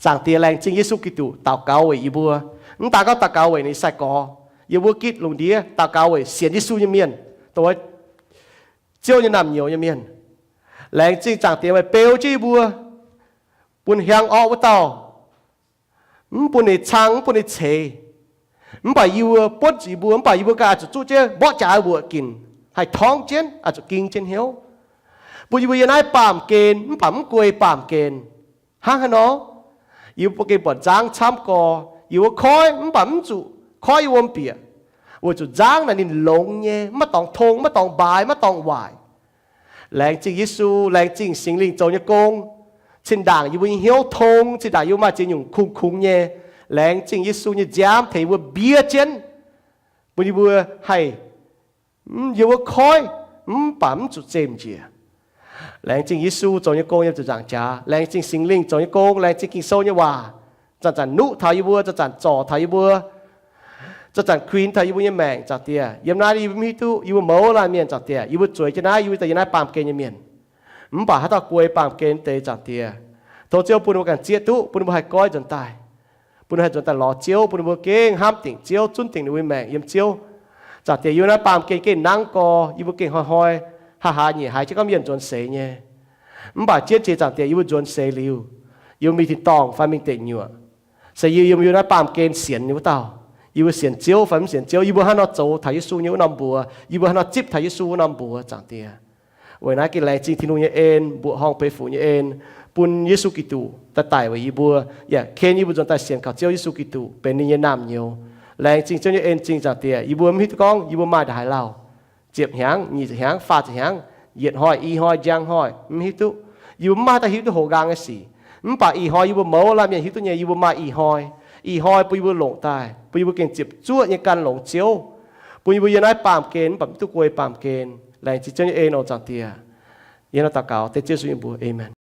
Zaangc Diex, laengz zingh Yesu Giduc daux gaux weic yie mbuo. Mv daan gorngv daux gaux weic ninh sai-gorx yiem wuov gitv lungh ndiev, daux gaux weic sienx Yesu nyei mienh, dongh Ziouv nyei naamh nyouz nyei mienh. Laengz zingh Zaangc Diex meih beu jienv yie mbuo. bun hiaang orqv wuov dauh, mv bun ninh cang, mv bun ninh ceix. Mv baac yie mbuo buonv zuqc yie mbuo, mv baac yie mbuo ganh oix zuqc zuqv jienv mborqv jaax mbuoqc ginc, haih torngv jienv, oix zuqc ging jienv hnyouv, bun yie mbuo yiem naaiv baamh gen mv baac mv guei baamh gen. Hnangv haaix nor? Yie mbuo gengh buatc nzangv camv gorx. Yie mbuo koiv mv baac mv zuqc koiv yiem wuom bieqc, weic zuqc nzangv naaic ninh longx nyei, maiv dorngx tong, maiv dorngx mbaaix, maiv dorngx waaic. Laengz zingh Yesu, laengz zingh Singx Lingh zoux nyei gong. Zinh ndaangc yie mbuo nyei hnyouv tong, zinh ndaangc yie mbuo maaih ziex nyungc kungx-kungx nyei, laengz zingh Yesu nyei nziaamv tengx yie mbuo mbiev jienv, bun yie mbuo haih, yie mbuo koiv mv baac mv zuqc zemh njiec. Laengz zingh Yesu zoux nyei gong yiem ziepc nzaangc jaax. Laengz zingh Singx Lingh zoux nyei gong. Laengz zingh Ging-Sou nyei waac zanc-zanc nuqv taux yie mbuo, zanc-zanc zorc taux yie mbuo, zanc-zanc kuinx taux yie mbuo nyei maengc, Zaangc Diex. Yiem naaiv yie mbuo mv hiuv duqv yie mbuo mouz laanh mienh, Zaangc Diex, yie mbuo zueiz jienv naaiv, yie mbuo daaih yiem naaiv baamh gen nyei mienh, mv baac haaix dauh guei baamh gen deix, Zaangc Diex. Tov Ziouv bun ninh mbuo ganh zieqv duqv, bun ninh mbuo haih goiv nzuonx daaih, bun ninh haih nzuonx daaih lorz Ziouv, bun ninh mbuo gengh hnamv dingc Ziouv, zunv dingc ninh mbuo nyei maengc yiem Ziouv. Zaangc Diex, yie mbuo naaiv baamh gen gengh nangv gorx, yie mbuo gengh hnoi-hnoi, haaix haaix nyei haiz jienv gorngv mienh nzuonx seix nyei. Mv baac jienv jiex, Zaangc Diex, yie mbuo nzuonx seix liuz, yie mbuo mingh tin-dorngh fai mingh deic nyuoqc, se yie, yie mbuo yiem naaiv baamh gen sienx nyei wuov dauh. Yie mbuo sienx Ziouv fai mv sienx Ziouv, yie mbuo hnangv nor zoux taux Yesu nyei wuov norm mbuox, yie mbuo hnangv nor zipv taux Yesu wuov norm mbuox, Zaangc Diex. Weic naaiv gengh laengz zingh Tin-Hungh nyei en, mbuoqc horngh benx fuqv nyei en, bun Yesu Giduc daaih daic weic yie mbuo, yaac ken yie mbuo nzuonx daaih sienx kaux Ziouv Yesu Giduc benx ninh nyei naamh nyouz. Laengz zingh Ziouv nyei en-zingh, Zaangc Diex. Yie mbuo mv hiuv duqv gorngv yie mbuo maaih ndongc haaix lauh, ziepc hnyangx, nyic ziepc hnyangx, faah ziepc hnyangx, yietc hnoi, i hnoi, njang hnoi, mv hiuv duqv. Yie mbuo mv maaih haaix dauh hiuv duqv hoqc nqaang nyei sic. Mv baac ih hnoi yie mbuo mouz laanh mienh hiuv duqv nyei, yie mbuo maaih ih hnoi. Ih hnoi bun yie mbuo longc daaih, bun yie mbuo gengh ziepc zuoqv nyei gan longx Ziouv, bun yie mbuo yiem naaiv baamh gen mv baac mv duqv guei baamh gen. Laengz zingh Ziouv nyei en oc, Zaangc Diex. Yie hnangv naaiv daux gaux dengv Ziouv Yesu nyei mbuox. Aamen.